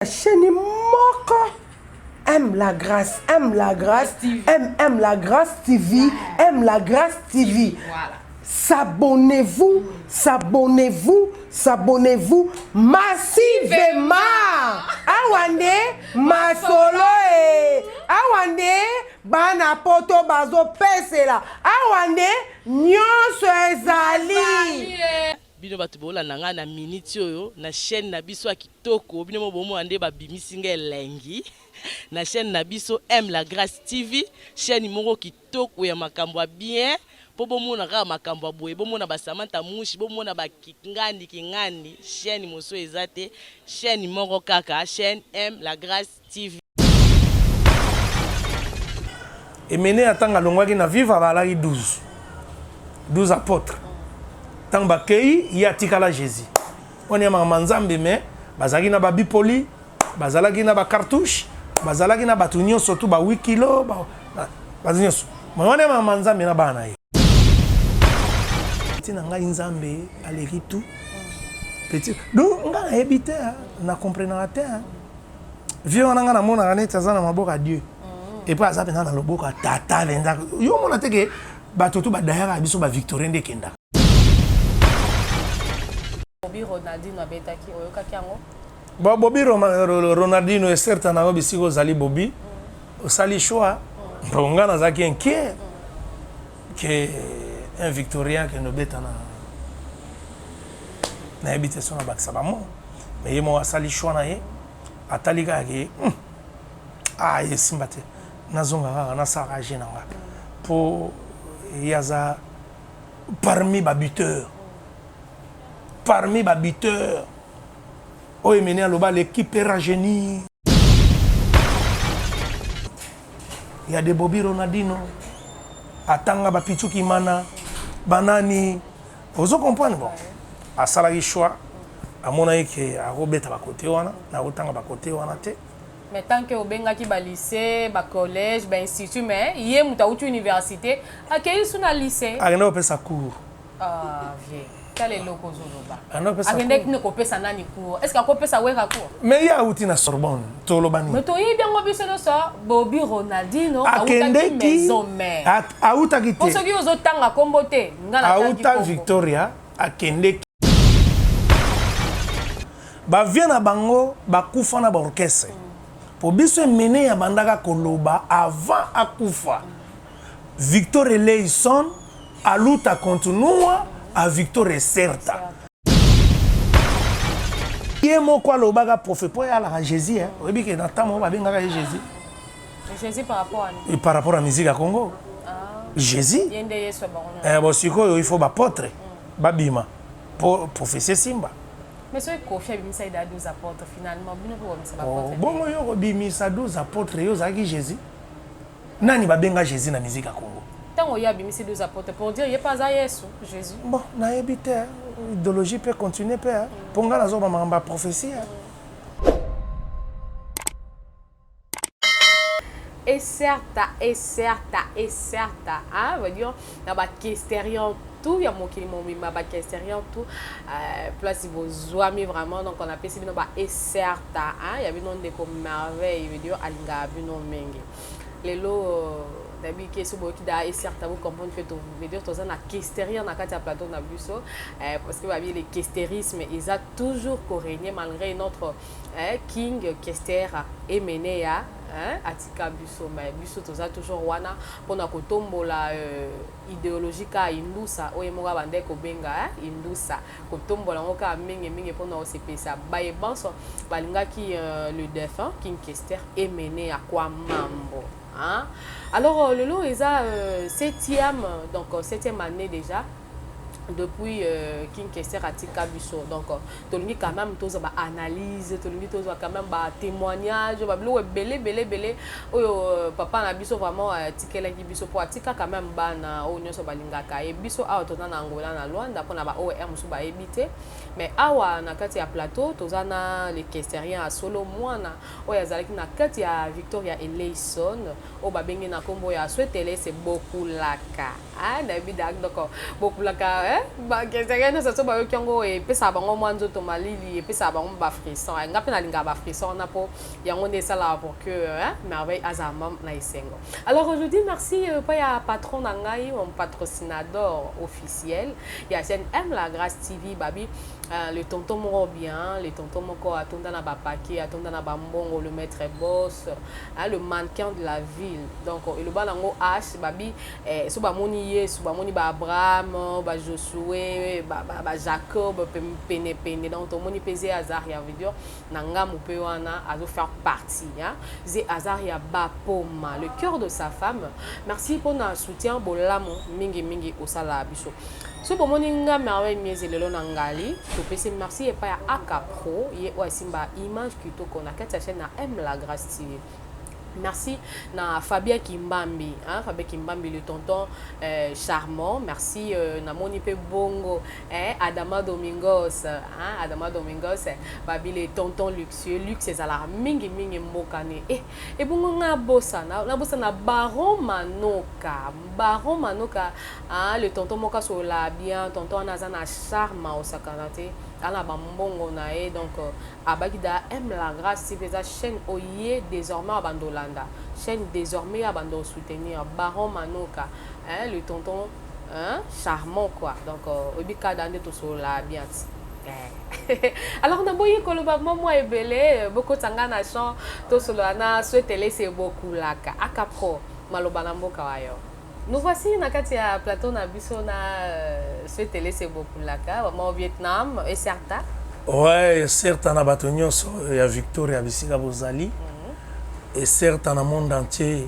Chaîne moko aime la grâce, aime la grâce, aime, aime la grâce TV, aime la grâce TV. Voilà. S'abonnez-vous, s'abonnez-vous, s'abonnez-vous massivement. Awa nde masolo e. Awa nde bana poto bazopesela. Awa nde nyonso ezali. Bino batu bolanda nga na minute oyo na chaine na biso ya kitoko bino moko bomona nde babimisi nga elengi na chaine na biso aime la grace TV chaine moko kitoko ya makambo ya bien po bomona kaka makambo ya boye bomona ba Samantha Mushi bomona ba kingandi kingandi chaine mosusu eza te chaine moko kaka chaine aime la grace TV. Emeneya ntango alongwaki na Viva bazalaki 12 12 apôtres ntango bakei ye atikala Jésus wana ya makambo ya Nzambe mais bazalaki na babipoli bazalaki na bacartouche bazalaki na bato nyonso tu ba 8 kilo bato nyonso mais wana ya makambo ya Nzambe na bana na ye petit na ngai Nzambe aleki tout petit donc ngai nayebi te na comprenaka te. Vieux wana nga namonaka neti aza na maboko ya Dieu. Mm. Et puis aza penza na loboko ya tata penza. Yo omona te ke bato tu badayaka biso ba victorien nde ekendaka. Bobi Ronaldinho abetaki oyokaki yango? Bon, Bobi Ronaldinho eserta na yo bisika ozali Bobi. Mm. Osali choix. Mm. Bon, nga nazalaki inquiet mm. que un victorien akende obeta na nayebi te so nabakisa bamo mais ye moko asali choix na ye atali kaka ke ah esimba te nazonga kaka nasalaka jeu na nga po ye aza parmi ba buteur parmi ba buteur oyo emene aloba l'équipe rajeuni ya de Bobby Ronaldinho atanga ba Pichu Kimana banani Ozo comprendre bon asalaki choix amonaki ke akobeta ba cote wana nakotanga ba cote wana te. Mais tant que obengaki ba lycée, ba collège, ba institut mais ye mutu awuti université akeyi su na lycée. Akende kopesa cours. Ah vieux tala eloko ozoloba. Akendeki nde kopesa nani cours? Est ce que akopesa Werra cours? Mais ye awuti na Sorbonne toloba nini? Mais toyebi yango biso nionso Bobi Ronaldinho awutaki maison mère. Awutaki te. Po soki ozo tanga kombo te nga na tangi kombo. Awuta Victoria akendeki. Ba vieux na bango bakufa na ba orchestre. Po biso Emeneya abandaka koloba avant akufa. Victor Eleison a luta continua a Victor Ecerta. Ye moko alobaka prophète po ye alaka Jesus hein. Oyebi ke na temps moko babengaka ye Jesus. Jesus par rapport à nini? Par rapport à musique ya Congo. Ah. Jesus. Ye nde Yesu ya bango. Eh bon sikoyo il faut ba apotres babima po prophetie esimba. Mais soki Koffi abimisaki dejà 12 apotres finalement bino pe bobimisa ba apotres. Oh, bongo yo okobimisa 12 apotres yo ozalaki Jesus? Nani ba benga Jesus na musique ya Congo? Tango ye abimisi 12 apotres pour dire ye pe aza yesu, Jesus. Bon nayebi te hein, idologie pe continuer pe hein, po nga nazo loba makambo ya prophetie hein. Ecerta ecerta ecerta hein veut dire na ba kesterion tout ya mokili mobimba ba kesterion tout euh, place bozwami vraiment donc on apesi bino ba ecerta hein ya bino ndeko merveille veut dire alingaka bino mingi lelo euh, nayebi ke soki boyoki da ecerta bo comprendre que to veut dire toza na kesterion na kati ya plateau na biso euh, parce que babi le kesterisme eza toujours ko régner malgré notre eh, King Kester Emeneya hein, atika biso mais biso toza toujours wana pona kotombola euh, ideologie kaka indusa oyo ye moko abandaki kobenga hein, indusa kotombola yango kaka mingi mingi pona kosepelisa baye banso balingaki euh, le défunt King Kester Emeneya kwa mambo hein. Alors euh, lelo eza euh, septième donc euh, septième année déjà depuis euh, King Kester atika biso donc euh, tolingi quand même tozwa ba analyse tolingi tozwa quand même ba témoignage ba biloko ebele ebele ebele oyo euh, papa na biso vraiment atikelaki biso mpo atika quand même bana oyo nyonso balingaka ye biso awa toza na Angola na Luanda mpona ba oyo mosusu bayebi te mais awa na kati ya plateau toza na le kesterien ya solo mwana oyo azalaki na kati ya Victoria Eleison oyo babengi na nkombo ya Swetele se Bokulaka. Ah, nayebi dak donc bokulaka Eh, bakeseke nyonso so bayoki yango epesaka bango mwa nzoto malili, epesaka bango bafrisson. Nga mpe nalingaka bafrisson wana mpo yango nde esalaka pour que hein, Merveille azala na esengo. Alors aujourd'hui, merci epai ya patron na ngai, mon patrocinador officiel ya chaîne M La Grâce TV, babi le tonton moko bien, le tonton moko atonda na bapaquet, atonda na bambongo, le maître boss, hein, le mannequin de la ville. Donc eloba nango h babi so bamoni Yesu, bamoni baAbraham, baJosue, baJacob penepene. Donc tomoni mpe ze Azaria, veut dire na ngambo mpe wana azofaire partie, hein? Ze Azaria Bapoma, le cœur de sa femme, merci mpona soutien bolamu mingimingi osala biso. So bomoni nga Merveille Mieze lelo na ngali, topesi merci epai ya Aka Pro, ye oyo asimba image kitoko na kati ya chaîne na M La Grâce TV. Merci na Fabien Kimbambi, hein, Fabien Kimbambi, le tonton charmant. Merci namoni pe bongo, hein, Adama Domingos, hein, Adama Domingos, babi le tonton luxueux, luxe ezalaka mingi mingi mbokani. Eh, ebongo nga bosana, na bosana Baron Manoka, Baron Manoka, hein, le tonton moko asola bien, tonton wana aza na charme osakana te, ala bambongo na ye. Donc abaki da M La Grâce TV eza chaîne oye désormais abanda olanda chaîne, désormais abanda osoutenir Baron Manoka, hein, le tonton, hein, charmant quoi. Donc oyebi kada nde tosolola bien ti. Alors naboyi koloba mwa mwa ebele, bokota nga na champ, tosolola na Swetelese Bokulaka Aka Pro, maloba na mboka wa yo. Nous voici na kati ya plateau na biso na Swetelese Bokulaka, mama Vietnam et certa. Ouais, certes na bato nyonso ya Victoria bisika bozali, et certes na monde entier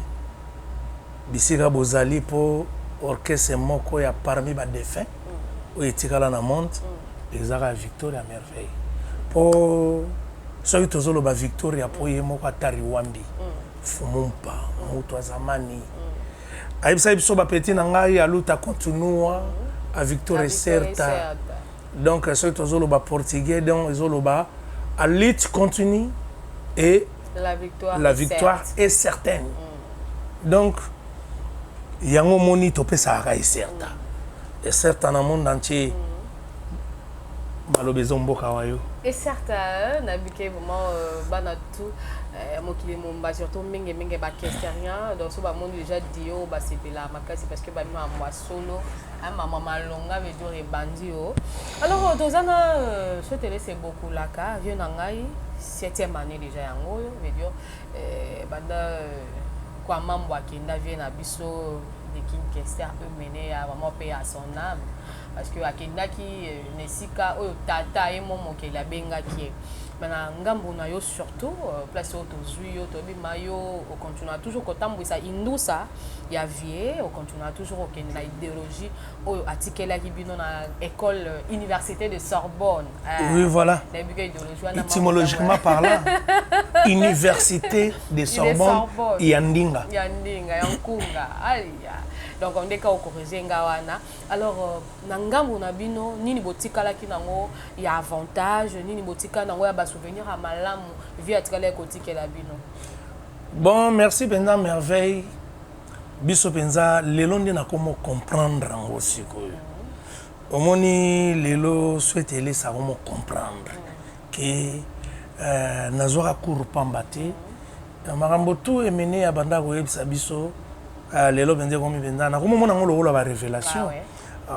bisika bozali, mpo orchestre moko ya parmi badéfunt oyo etikala na monde ezaka ya Victoria Merveille. Mpo soki tozoloba Victoria, mpo ye moko Atari Wambi Fumumpa moto azamani ayebisaki biso: "Bapeti na ngai, a luta continua, a victoria certa." Donc soki tozoloba portugais, donc ezoloba a lutte continue et la victoire, la victoire est certaine. Donc yango omoni topesaka ecerta, ecerta na monde entier. Maloba eza mboka wa yo. Et certes nabike vraiment bana tout mokili momba, surtout mingi mingi bakestérien. Donc so bamoni déjà dio, basepela makasi parce que babima mwa solo, mama malonga, veut dire ebandi o. Alors toza na Sotelese Bokulaka, vieux na ngai, septième année déjà yango oyo, veut dire banda kwa mambo akenda, vieux na biso de King Kester Emene ya vraiment paix à son âme, parce que akendaki na esika oyo tata ye mo mokeli abengaki ye. Me na ngambo na yo, surtout place oyo tozwi yo, toyebima yo okontinua toujours kotambwisa indusa ya vie, okontinua toujours kokende na idéologie oyo atikelaki bino na école université de Sorbonne. Oui, voilà. Nayebi ka idéologie wana. Étymologiquement parlant, université de Sorbonne ya Ndinga. Ya Ndinga ya Nkunga aya. Donc ndeka okorige nga wana. Alors na ngambo na bino, nini botikalaki nango ya avantage, nini botikala nango ya basouvenir ya malamu vieux atikalaki kotikela bino? Bon, merci mpenza Merveille. Biso mpenza lelo nde nakomo comprendre yango sikoyo. Omoni lelo Swete elesa komo comprendre ke nazwaka cours pamba te. Makambo tu Emene ya banda koyebisa biso, lelo mpenza ekomi mpenza nakomomona yango lokola barévélation.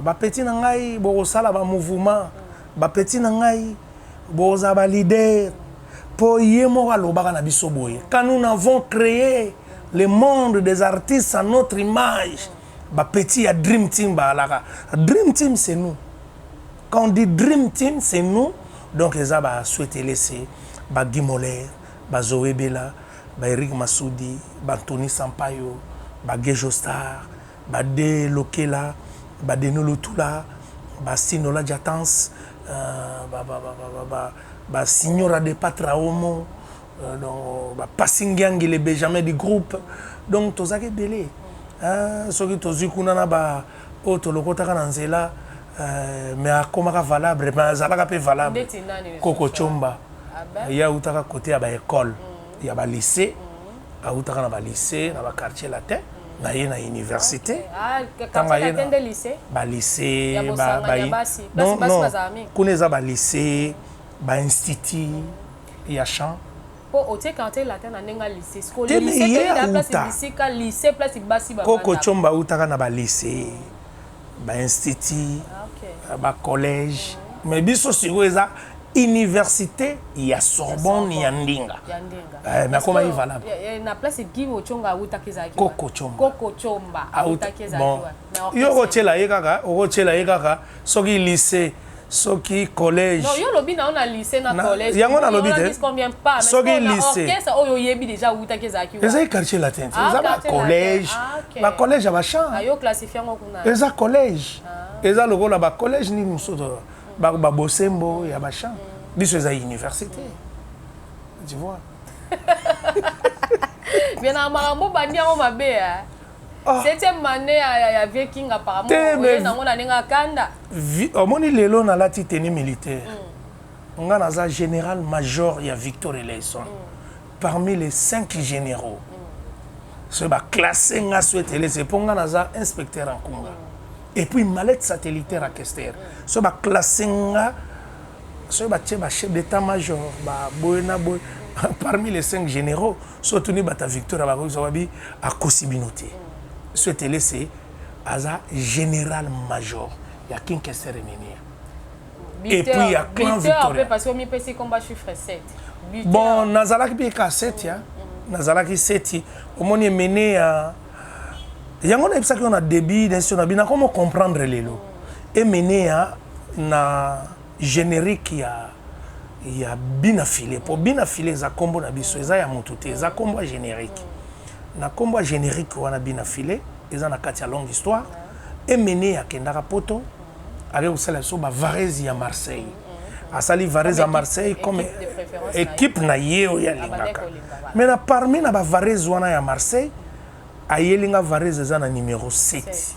Bapeti na ngai, bokosala bamouvement, bapeti na ngai, bokozala baleader. Mpo ye moko alobaka na biso boye: "Quand nous n'avons créé le monde des artistes à notre image." Bapeti ya Dream Team baalaka. Dream Team, c'est nous. Quand on dit Dream Team, c'est nous. Donc eza baswetelese, bagimoler, bazoebela, baeric Masudi, baantony Sampayo, bagejo Star, bade Lokela, badeno Lotula, basinola Jatans, basignora de Patraomo, donc bapasingiangi, le benjamin du groupe. Donc tozalaki ebele. Soki tozwi kuna na ba oyo tolokotaka na nzela, mais akomaka valable, mais azalaka mpe valable. Koko Comba, ye autaka côté ya baécole, ya balycée, autaka na balycée na baquartier latin. Na ye na université. Ah, Ntango aye quartier latin nde lycée. Balycée. Ya bosangani ya basi. Place Non, basi non, bazala mingi. Kuna eza balycée, bainstitut ya chant. Mpo otie quartier latin na ndenge ya lycée. Sikoyo Te, mais lycée ye toyei na place auta. bisika lycée, place basi Koko bavandaka. Tshomba autaka na balycée, bainstitut, Ah, ok. bacollège, mais biso sikoyo eza université ya Sorbonne ya Ndinga. Ya Ndinga. Eh, mais akoma ye valable. Na place Guy Ochonga awutaki ezalaki Koko wapi? Tshomba. Koko Tshomba awutaki ezalaki Bon, wapi? Na yo orchestre. okotiela ye kaka, okotiela ye kaka soki lycée, soki collège. Non, yo olobi na yo na lycée na collège. Yango nalobi te. Wana combien pas. Mais Soki sikoyo na lycée. orchestre oyo oyebi déjà awutaki ezalaki wapi? Ezali quartier latin te. Ah, Eza quartier bacollège. latin. Ah, ok. Bacollège ya bachamp. Ah, yo classifie yango kuna. Eza collège, eza lokola bacollège nini mosusu, babosembo ya bachamp. Biso eza université, tu vois. Bien, na makambo bandi yango mabe, eh. Ah. Septième année ya vieux King apparemment. Te, oye nango na ndenge akanda. Omoni lelo nalati tenue militaire. Nga naza général major ya Victor Eleison, parmi les cinq généraux. Soki baclasse nga so etelese, mpo nga naza inspecteur en kunga et puis mallette satellitaire ya Kester. Soki baclasse nga, soki batie bachef d'état major baboye na boye, parmi les cinq généraux, so otuni bato ya Victoria, bakoki babi akosi bino te. So etelese aza général major ya King Kester Emeneya et puis ya clan Victoria. Mpe parce que omipesi komba chiffre 7. Buteur. Bon, nazalaki mpe ka 7 ya nazalaki 7. Omoni emene ya yango nayebisaki yo na début d'insio na bino, nakomo comprendre lelo emene ya na générique ya Bina File, mpo Bina File eza nkombo na biso, eza ya motu te, eza nkombo ya générique. Na nkombo ya générique wana Bina File eza na kati ya longue histoire. Emene akendaka Poto, ake kosala biso bavarese ya Marseille. Asali varese ya Comme Marseille comme équipe de préférence na ye. Équipe na ye oyo Abandaki alingaka. kolinga, voilà. Mais na parmi na bavarese wana ya Marseille, ayeli nga varese eza na numéro 7.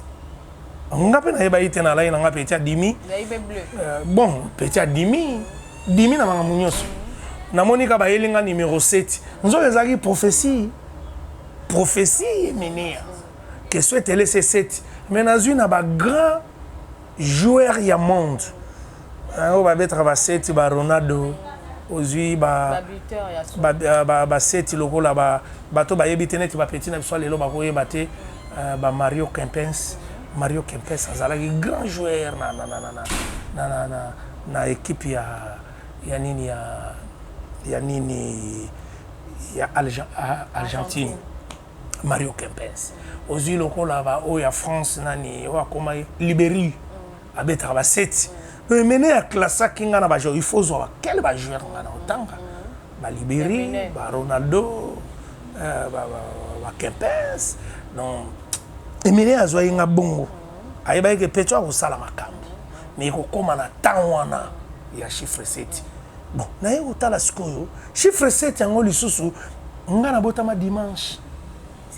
Nga mpe nayeba ye te, nalai na nga petit adimi. Ezali mpe bleu. Bon, petit adimi dimi na makambo nyonso. Namoni ka bayeli nga numéro 7, nzoka ezalaki prophétie, prophétie emenea question etelese 7. Mais nazwi na bagrand joueur ya monde oyo babetaka ba7, ba Ronaldo, ozwi ba babuteur ya so. Baseti lokola bato bayebi te, neti bapeti na biso ya lelo bakoyeba te, ba Mario Kempes. Mario Kempes azalaki grand joueur na équipe ya nini, ya nini, ya Argentine. Mario Kempes. Ozwi lokola ba oyo ya France, nani oyo akoma Liberi, abetaka baseti. Donc emene aklasaki nga na bajoueur. Il faut ozwa bakele bajoueur nga na otanga baliberi, baronaldo, bakempes. Donc emene azwaki nga bongo, ayebaki ke petro akosala makambo, mais ekokóma na temps wana ya chiffre 7. Bon, naye kotala sikoyo chiffre 7 yango lisusu, nga nabotama dimanche.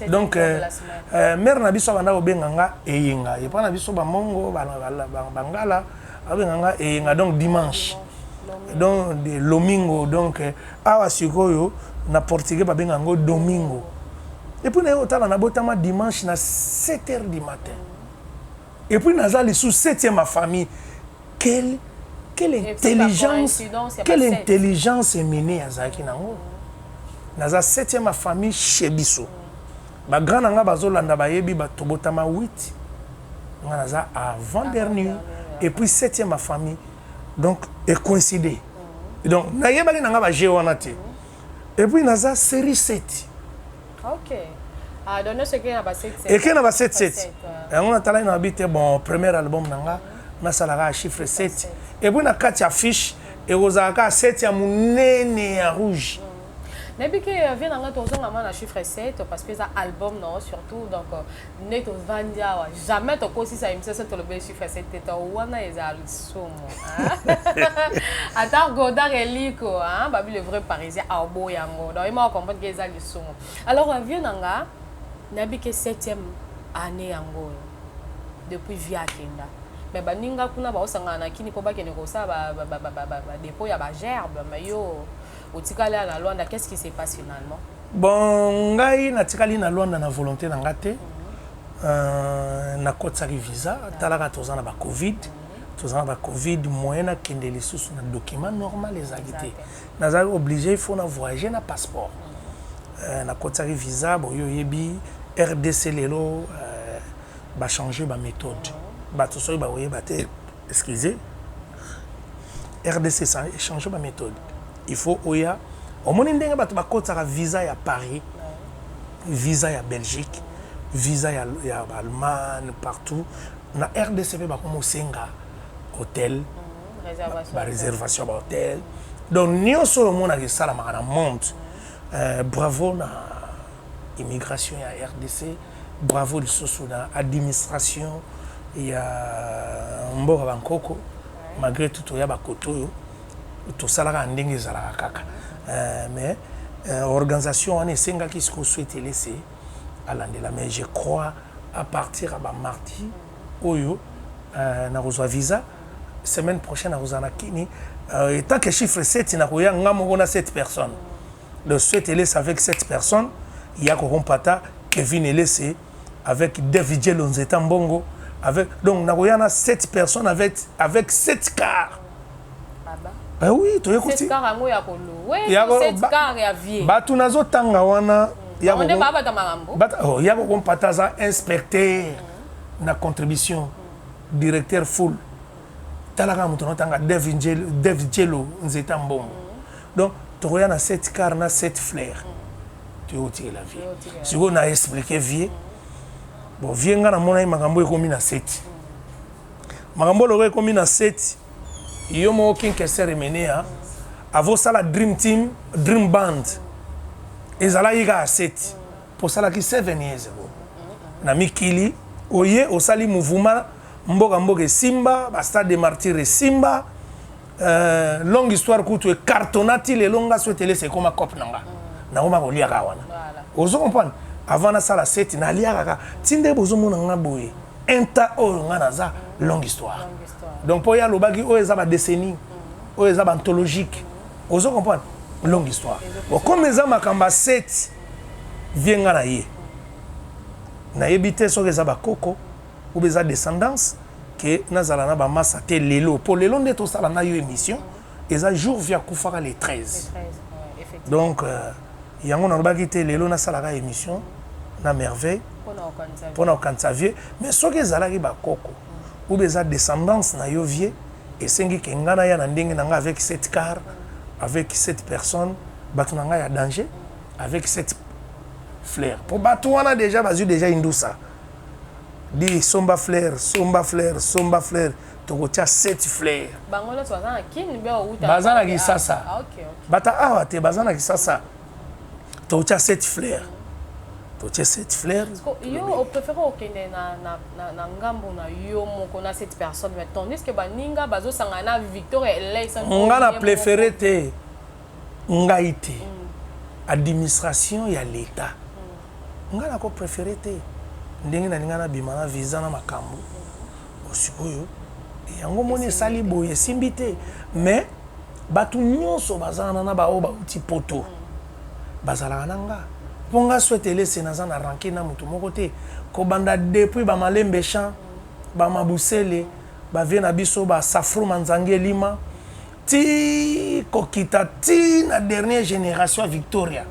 Donc mare na biso abanda kobenga nga Eyenga. Epa na biso bamongo, bangala abenga nga Eyenga, donc dimanche, donc lomingo. Donc awa sikoyo na portugais babenga yango domingo. Et puis naye kotala, nabotama dimanche na 7 heures du matin et puis naza lisusu septième ma famille. Quelle intelligence, quelle intelligence emene azalaki nango! Naza septième ma famille chez biso. Bagrand na nga bazolanda, bayebi bato botama 8, nga naza avant dernier et puis septième ma famille. Donc ecoïncide. Donc nayebaki na nga baje wana te. Et puis naza série 7. Ok. Ah, donc nyonso ekei na ba 7. Ekei na ba 7 7. Yango natalaki na babi te. Bon, premier album na nga nasalaka ya chiffre 7 et puis na kati ya fiche ekozala kaka 7 ya monene ya rouge. Nayebi ke vie na ngai tozonga ma na chiffre 7 parce que eza album na surtout. Donc nde tovandi awa, jamais tokosisa émission so tolobeli chiffre 7 te. To wana ezala lisumu. Ata Godard Eliko, babi le vrai Parisien aoboya yango. Donc ye moko comprendre ke eza lisumu. Alors vie na nga, nayebi ke septième année yango oyo depuis vie akenda, mais baninga kuna baosangana na kini mpo bakende kosala badépôt ya bagerbe, mais yo otikali na Lwanda. Qu'est-ce qui se passe finalement? Bon, ngai natikali na Lwanda na volonté na nga te. Nakotisaki visa. Talaka, toza na bacovid, toza na bacovid. Moyen nakende lisusu na document normal ezalaki te. Nazalaki obligé, il faut na voyager na passeport. Nakotisaki visa. Boyo oyebi RDC lelo, bachange baméthode. Bato soki bakoyeba te, excusez, RDC échange baméthode. Il faut oya, omoni ndenge bato bakotisaka visa ya Paris, visa ya Belgique, visa ya Allemagne, partout na RDC mpe bakoma osenga hôtel, baréservation ya bahôtel. Donc nyonso oyo omonaka esalamaka na monde, bravo na immigration ya RDC, bravo lisusu na administration ya mboka bankoko. Malgré tout, toya bakoto oyo tosalaka ndenge ezalaka kaka, mais organisation wana esengaki sikoyo Swet Elese alandela. Mais je crois, à partir ya bamardi oyo, nakozwa visa. Semaine prochaine nakozala na Kini. Étant que chiffre 7, nakoya nga moko na 7 personnes de Swet Elese. Avec 7 personnes ya kokompata Kevin Elese, avec David Jelo Nzeta Mbongo, avec, donc nakoya na 7 personnes avec 7 cars. Ben oui, toye kuti bato nazotanga wana. Ya kokompata aza inspecteur na contribution, directeur full. Talaka moto naotanga, David Jelo Nzeta Mbongo. Donc tokoya na 7 car na 7 fleurs. Toyotikela vieux. Sikoyo na expliquer vieux. Bon, vieux, nga namonaki makambo ekomi na 7, makambo loko ekomi na 7. Yo moko King Kester Emeneya avosala Dream Team, Dream Band, ezalaki kaka 7 mpo osalaki 7 years ago na mikili. Oye osali mouvement mboka mboka, esimba bastade de Martyr, esimba Longue Histoire kutu ecartonna ti lelo. Nga so etelesa ekoma cope na nga, nakoma koliaka wana. Ozo comprendre? Avant nasala 7, naliaka kaka ti nde bozomona nga boye. Inta oyo nga naza Longue Histoire. Donc mpo ye alobaki oyo eza badécennie, oyo eza baanthologique. Ozo comprendre? Longue Histoire. Bon, comme eza makambo ya 7, vieux, nga na ye nayebi te soki eza bakoko ou eza descendance ke nazala na bamasa te lelo, mpo lelo nde tosala na yo émission, eza jour vieux akufaka, le 13. Donc yango nalobaki te lelo nasalaka émission na Merveille mpona kokanisa vieux. Mais soki ezalaki bakoko ou eza descendance na yo, vieux, esengi ke ngai naya na ndenge na ngai avec sept car, avec sept personnes, bato na ngai ya danger, avec sept fleur, mpo bato wana déjà bazwi déjà indusa di somba fleur, somba fleur, somba fleur. Tokotia sept fleur. Baza na Kisasa. Bata awa te, baza na Kisasa. Tokotia sept fleur, totie sept fleur. Yo opréféré okende na ngambo na yo moko na sept personnes, mais tandis que baninga bazosangana na Victoria Eleison? Nga na préféré te, ngai te. Administration ya l'État, ngai nako préféré te. Ndenge nalinga nabima na visa na makambo sikoyo, yango moni esali boye, esimbi te. Mais bato nyonso baza wana na baoyo bauti poto bazalaka na nga, mpo nga Swet Elese naza na rancune na moto moko te. Kobanda depuis bamalembe champ, bamabusele, bavieux na biso, basafru manzangi, elima ti kokita ti na dernière génération ya Victoria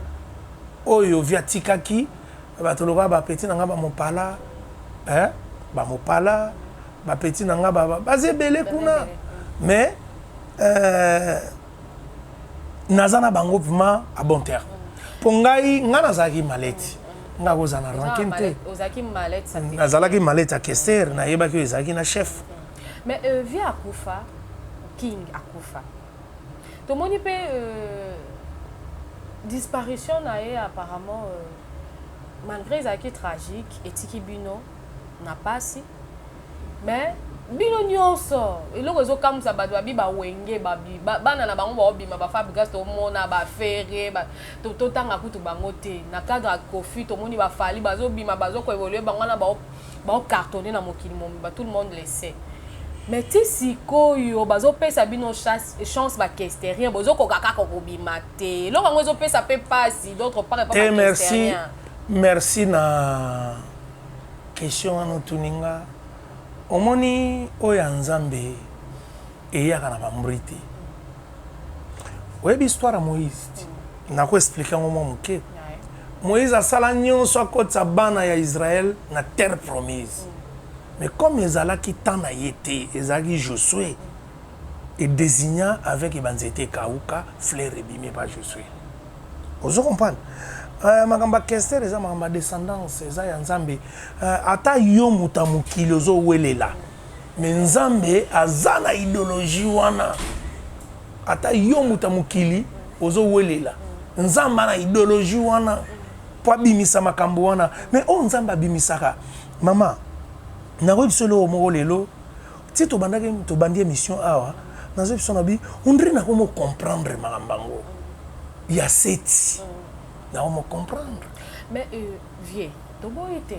oyo vieux atikaki. Bato lokola bapeti na nga, bamopala, bamopala, bapeti na nga baza ebele kuna. Mais naza na bango vraiment à bon terme, mpo ngai, nga nazalaki malete, nga kozala na rancune te. Nazalaki malete ya Kester, nayebaki oyo ezalaki na chef. Mais vieux akufa, King akufa, tomoni mpe disparition na ye apparemment, malgré ezalaki tragique, etiki bino na pasi. Mais bino nyonso, eloko ezokamwisa bato, babi bawenge, bana na bango baobima, baFabregas, tomona baFerre, totanga kutu bango te. Na cadre ya Kofi, tomoni baFally bazobima, bazokoévoluer, bango wana baocartonne na mokili mobimba, tout le monde le sait. Mais ti sikoyo bazopesa bino chance, bakestérien, bozokoka kaka kobima te. Eloko yango ezopesa mpe mpasi d'autre part. Te, merci, merci na. Question wana otuni nga, omoni oyo ya Nzambe eyaka na ba mbri te. Oyebi histoire ya Moïse ti? Nako expliquer yango mwa moke. Moïse asala nyonso akotisa bana ya Israël na terre promise. Mais comme ezalaki temps na ye te, ezalaki Josue e designa avec ba nzete ekawuka, fleur ebimi epa Josue. Ozo comprendre? Euh, makambo ya Kester eza makambo ya descendance, eza ya Nzambe. Euh, ata yo moto ya mokili ozowelela, mais Nzambe aza na ideologie wana. Ata yo moto ya mokili ozowelela, Nzambe na ideologie wana po abimisa makambo wana. Mais oyo Nzambe abimisaka, mama, nakoyebi biso eloko moko lelo, ti tobandaki tobandi émission awa, nazoyebi biso na bi, on dirait nakomo comprendre makambo yango ya seti. Nakomo comprendre. Mais euh, vieux, toboyi te.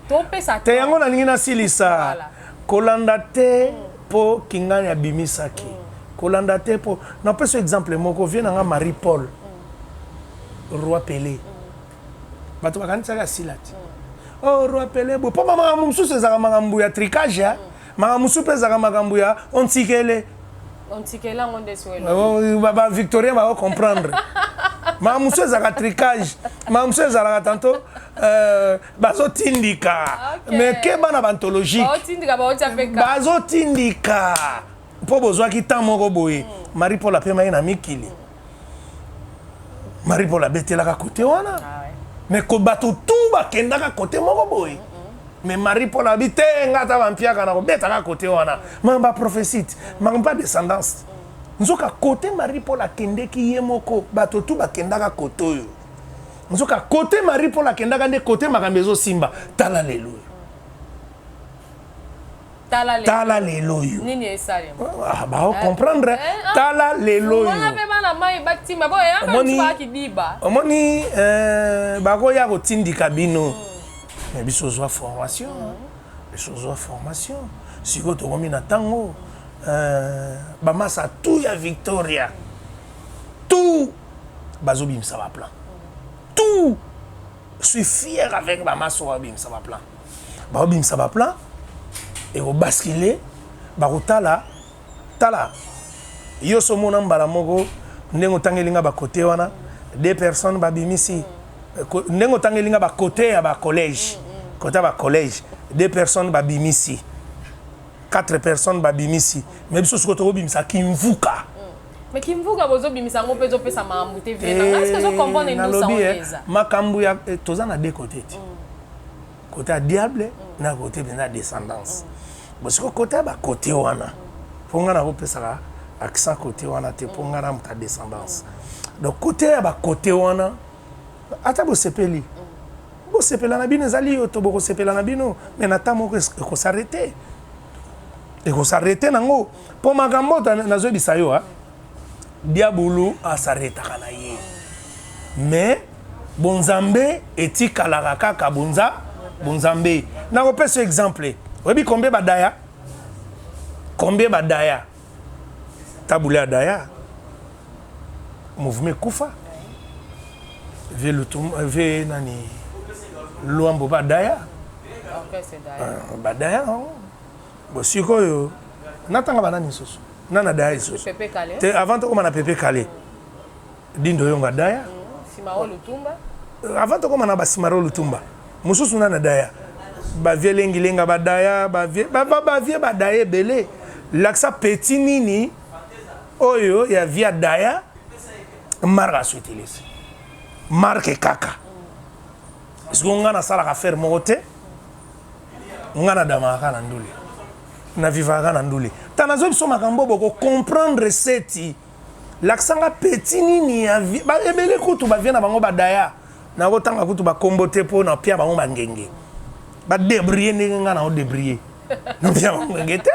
Topesa te yango nalingi nasilisa. Voilà. Kolanda te po Kingani abimisaki. Kolanda te po napesa exemple moko vieux na nga Marie Paul. Roi Pelé. Bato bakanisaki asila te. Oh Roi Pelé bo po makambo mosusu ezalaka makambo ya tricage ya. Makambo mosusu mpe ezalaka makambo ya ontikele. Ontikele yango nde soki ba, ba victorien bako comprendre. Makambo mosusu ezalaka tricage. Makambo mosusu ezalaka tantôt euh, bazotindika. Okay. Mais keba na bantologique. Baotindika baotia mpe ka. Bazotindika. Mpo bozwaki temps moko boye. Marie Paul apemaki na mikili. Marie Paul abetelaka kote wana. Ah ouais. Mais ko bato tout bakendaka kote moko boye. Mais Marie Paul abi te nga ata bampiaka na kobetaka kote wana. Makambo ya prophétie te. Makambo ya descendance. Nzoka kote Marie Paul akendeki ye moko, bato tout bakendaka kote oyo. Nzoka kote Marie Paul akendaka nde kote makambo ezosimba. Tala lelo oyo. Tala lelo. Tala lelo oyo. Nini esalema? Ah, bao comprendre. Eh, ah. Tala lelo oyo. Wana pe bana mai batimba bo ya Omoni- ba kidiba. Omoni euh, bakoya kotindika bino. Mais biso ozwa formation. Biso ozwa formation. Sikoyo tokomi na ntango euh, bamasa tout ya Victoria. Tout bazobimisa ba plan. Tout. Je suis fier avec bamasa oyo babimisa ba plan. Bazobimisa ba plan ekobascule bakotala tala yo so omona mbala moko ndenge otangeli nga bakote wana deux personnes babimisi ndenge otangeli nga bakote ya bacollège kote ya bacollège deux personnes babimisi quatre personnes babimisi mais biso sikoyo tokobimisa kimvuka. Mais kimvuka bozobimisa yango mpe ezopesa makambo te vie na nga. Est-ce que ozo comprendre ndusa nalobi wana eh, eza? makambo ya eh, toza na deux côté te. Côté ya diable na côté mpenza ya descendance. Bon sikoyo côté ya bakote wana mpo nga nakopesaka accent côté wana te mpo nga na moto ya descendance. Donc côté ya bakote wana ata bosepeli bosepela na bino ezali yo to bokosepela na bino mais na temps moko ekosarrete ekosarrete nango mpo makambo oyo nazoyebisa yo ah, diabulu asarretaka na ye mais bonzambe etikalaka kaka bonza bonzambe. Nakopesa exemple, oyebi combien badaya combien badaya tabule ya daya mouvement ekufa vie lutum vie nani Luambo badaya Orchestre daya. Badaya nango bo sikoyo natanga banani lisusu nana daya lisusu Pepe Kale. Te avant tokóma na Pepe Kale, Dindo Yonga daya. Simaro Lutumba. Avant tokóma na basimaro Lutumba mosusu nana daya bavie lengilenga badaya bavie bavie badaya ebele. Lakisa petit nini oyo ya via daya marque asuetelesi marque kaka sikoyo nga nasalaka affaire moko te. Nga nadamaka kaka na ndule, na vivaka kaka na ndule. Ta nazoyi biso makambo boko comprendre seti. Lakisa nga petit nini ya vie ba ebele kutu ba vie na bango badaya. Nakotanga kutu bakombo te mpo na pia bango bangenge. Ba débrouiller ndenge nga na débrouiller. Na pia bango ngenge te.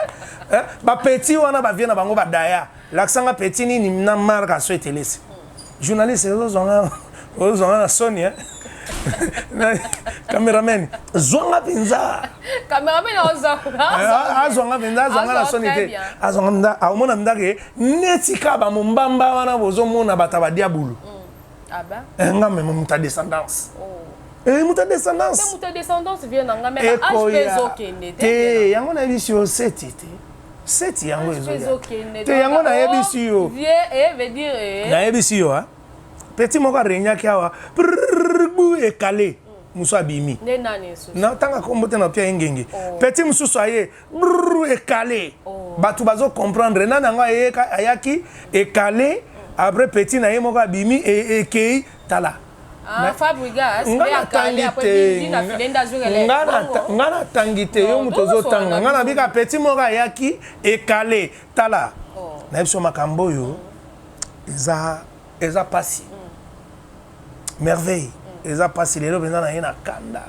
Eh, ba petit wana ba vie na bango badaya. Lakisa nga petit nini na marque aso etelesi. Journaliste ozozwanga ozozwanga na soni eh? Cameraman zwanga mpenza. Cameraman azwanga mpenza, azwanga na soni te, azwanga mpenza aomona mpenza ke neti kaka bamombamba wana bozomona bato ya badiabulu. Ah ben? Nga meme moto ya descendance. Oh. Eh, moto ya descendance. Moto ya descendance, vieux na nga, mais ba âge mpe ezokende te. Te, yango nayebisi yo seti te, seti yango ezoya te. Yango nayebisi yo. Nayebisi yo, petit moko aregnaki awa bu ekale, mosusu abimi. Natanga kombo te, na pia ye ngenge. Petit mosusu aye ekale, bato bazocomprendre nani yango ayaki ekale. Après, petit na ye moko abimi, ekei. Tala, nga natangi te, nga natangi te, yo moto ozotanga. Nga nabika petit moko ayaki ekale. Tala, nayebi so makambo oyo eza pasi, merveille eza pasi. Lelo mpenza na ye na kanda.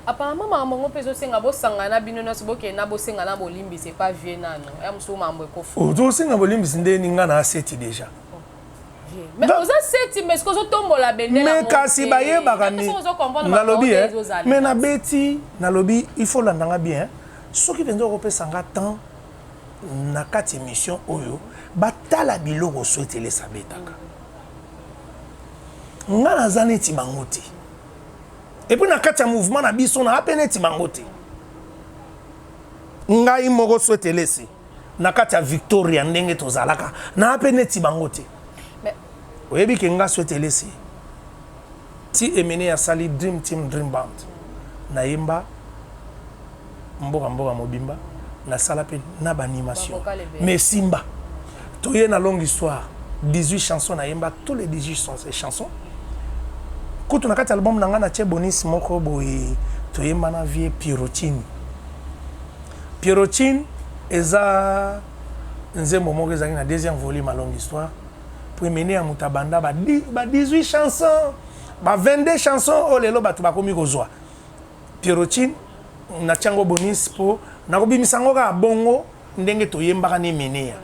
Apparemment makambo yango mpe ezosenga bosangana na bino nyonso, bokende na bosenga na bolimbisi epa vieux nano ya mosusu, makambo ekofu. Ozosenga bolimbisi ndeni? Nga na aseti déjà. Mais oza seti, mais soki ozotombola bendela. Mais kasi bayebaka nalobi, mais nabeti, nalobi il faut landanga bien. Soki mpenza okopesa nga temps na kati émission oyo, batala biloko so etelesa abetaka, nga naza neti bango te. Et puis na kati ya mouvement na biso na ape neti bango te. Ngai moko so etelesi na kati ya Victoria, ndenge tozalaka na ape neti bango te. Oyebi ke nga so etelesi ti emene asali Dream Team, Dream Band, nayemba mboka mboka mobimba, nasala mpe na baanimation. Mais simba toye na Longue Histoire, 18 chansons, nayemba tous les 18 chansons. Kutu na kati ya album na ngai natie bonus moko boye, toyemba na vieux Pierotine. Pierotine eza nzembo moko ezalaki na deuxième volume ya Longue Histoire. Po emene ya moto abanda ba 18 chansons, ba 22 chansons oyo lelo bato bakomi kozwa. Pierotine natia yango bonus mpo nakobimisa yango kaka bongo ndenge toyembaka na Emeneya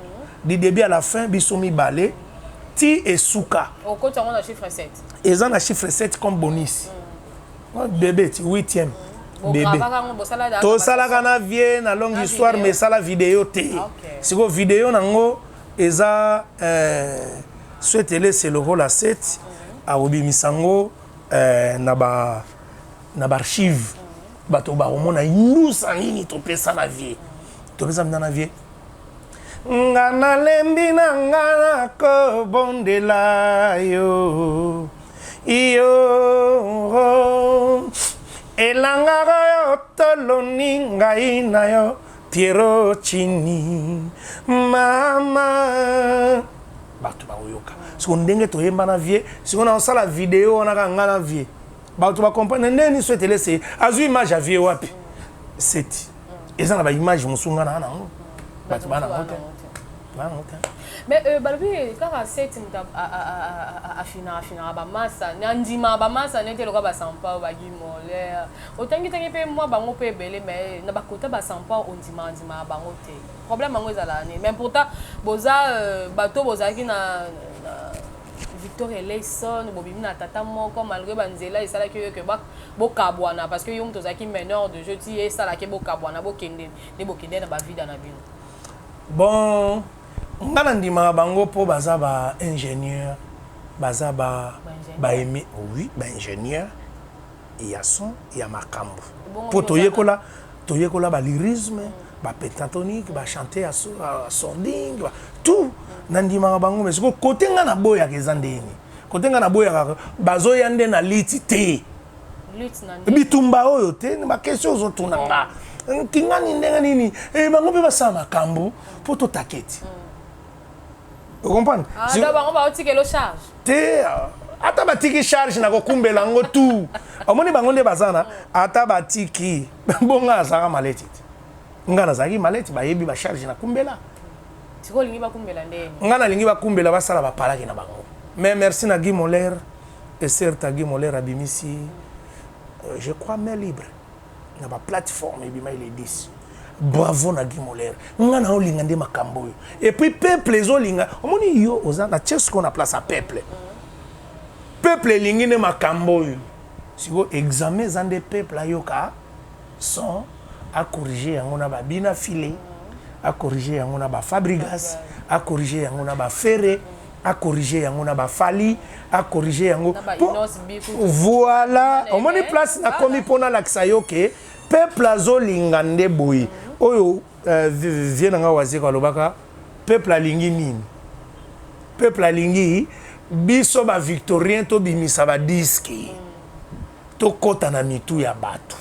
du début à la fin, biso mibale ti esuka. Okoti yango na chiffre 7. Eza na chiffre 7 comme bonus. Bébé ti 8e bébé tosalaka na vieux na Longue Histoire, mais esala video te. Sikoyo video nango eza Swetele lokola 7, akobimisa yango na baarchive. Bato bakomona ndusa nini topesa na vieux, topesa mpenza na vieux. Nga nalembi na nga nakobondela yo, yo elanga oyo toloni ngai na yo, Piero Chini mama. Bato bakoyoka siko ndenge toyemba na vieux. Siko na osala video wana kaka nga na vieux, bato bacomprendre ndenge nini so etelese azwi image ya vieux wapi. Seti eza na baimage mosusu nga na nango, bato baa nango te, baa nango te. Mais balobi kaka seti moto afinaka afinaka bamasa, andimaka bamasa neti eloka basampa bagimoler, otangitangi mpe mwa bango mpe ebele, mais na bakota basampa ondimaka ndimaka bango te. Problème yango ezalaka nini? Mais pourtant boza bato bozalaki na Victoria Eleison, bobimi na tata moko, malgré banzela esalaki oyo ke bokabwana, parce que yo moto ozalaki meneur de jeu ti esalaki bokabwana, bokende nde bokende na bavida na bino. Bon, nga na ndimaka bango mpo baza ba ingénieur, baza ba baemi, oui, baingénieur ya son ya makambo, mpo toyekola toyekola balyrisme, bapentatonique, bachante ya sording, tout. Nandimaka bango, mais sikoyo kote nga naboyaka eza ndeni kote nga naboyaka bazoya nde na liti te, bitumba oyo te. Baquestion ozotuna nga kingani ndenge nini, bango mpe basala makambo mpo totake ti ocomprendre. Te, ata batiki charge na kokumbela yango tu, omoni bango nde baza na ata batiki bonga azalaka maleti te. Nga nazalaki maleti, bayebi bacharge nakumbela. Nga nalingi bakumbela, basala bapalaki na bango. Mais merci na Guy Moler eserta. Guy Moler abimisi, je crois, Main Libre na baplateforme ebima ile 10. Bravo na Guy Moler. Nga na olinga nde makambo oyo. Et puis peuple ezolinga, omoni yo oza na tie sikoyo na place ya peuple. Peuple elingi nde makambo oyo. Sikoyo examen eza nde peuple ayoka son, acorrige yango na babina file, acorrige yango na bafabrigas, acorrige yango na bafere. A corriger yango na ba Fally, a corriger yango. Voilà, omoni place na komi pona lakisa yo ke peuple azolinga nde boye. Oyo euh, vie na nga Wazekwa alobaka peuple alingi nini? Peuple alingi biso ba victorien tobimisa ba disque. Tokota na mitu ya batu.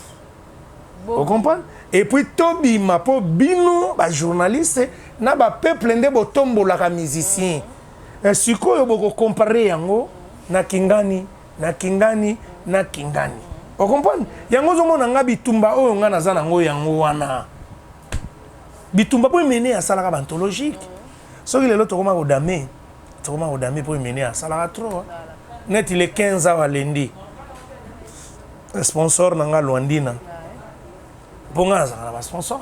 O comprendre? Et puis tobima po bino ba journaliste na ba peuple nde botombolaka musicien. Mm. Sikoyo boko comparer yango na Kingani, na Kingani, na Kingani. O comprendre? Yango ozomona nga bitumba oyo nga naza nango yango wana. Bitumba po Emeneya asalaka ba anthologique. Soki lelo tokoma kodame, tokoma kodame po Emeneya asalaka trop. Neti le 15 awa lundi. Sponsor na nga Luandina. Po nga nazalaka na ba sponsor.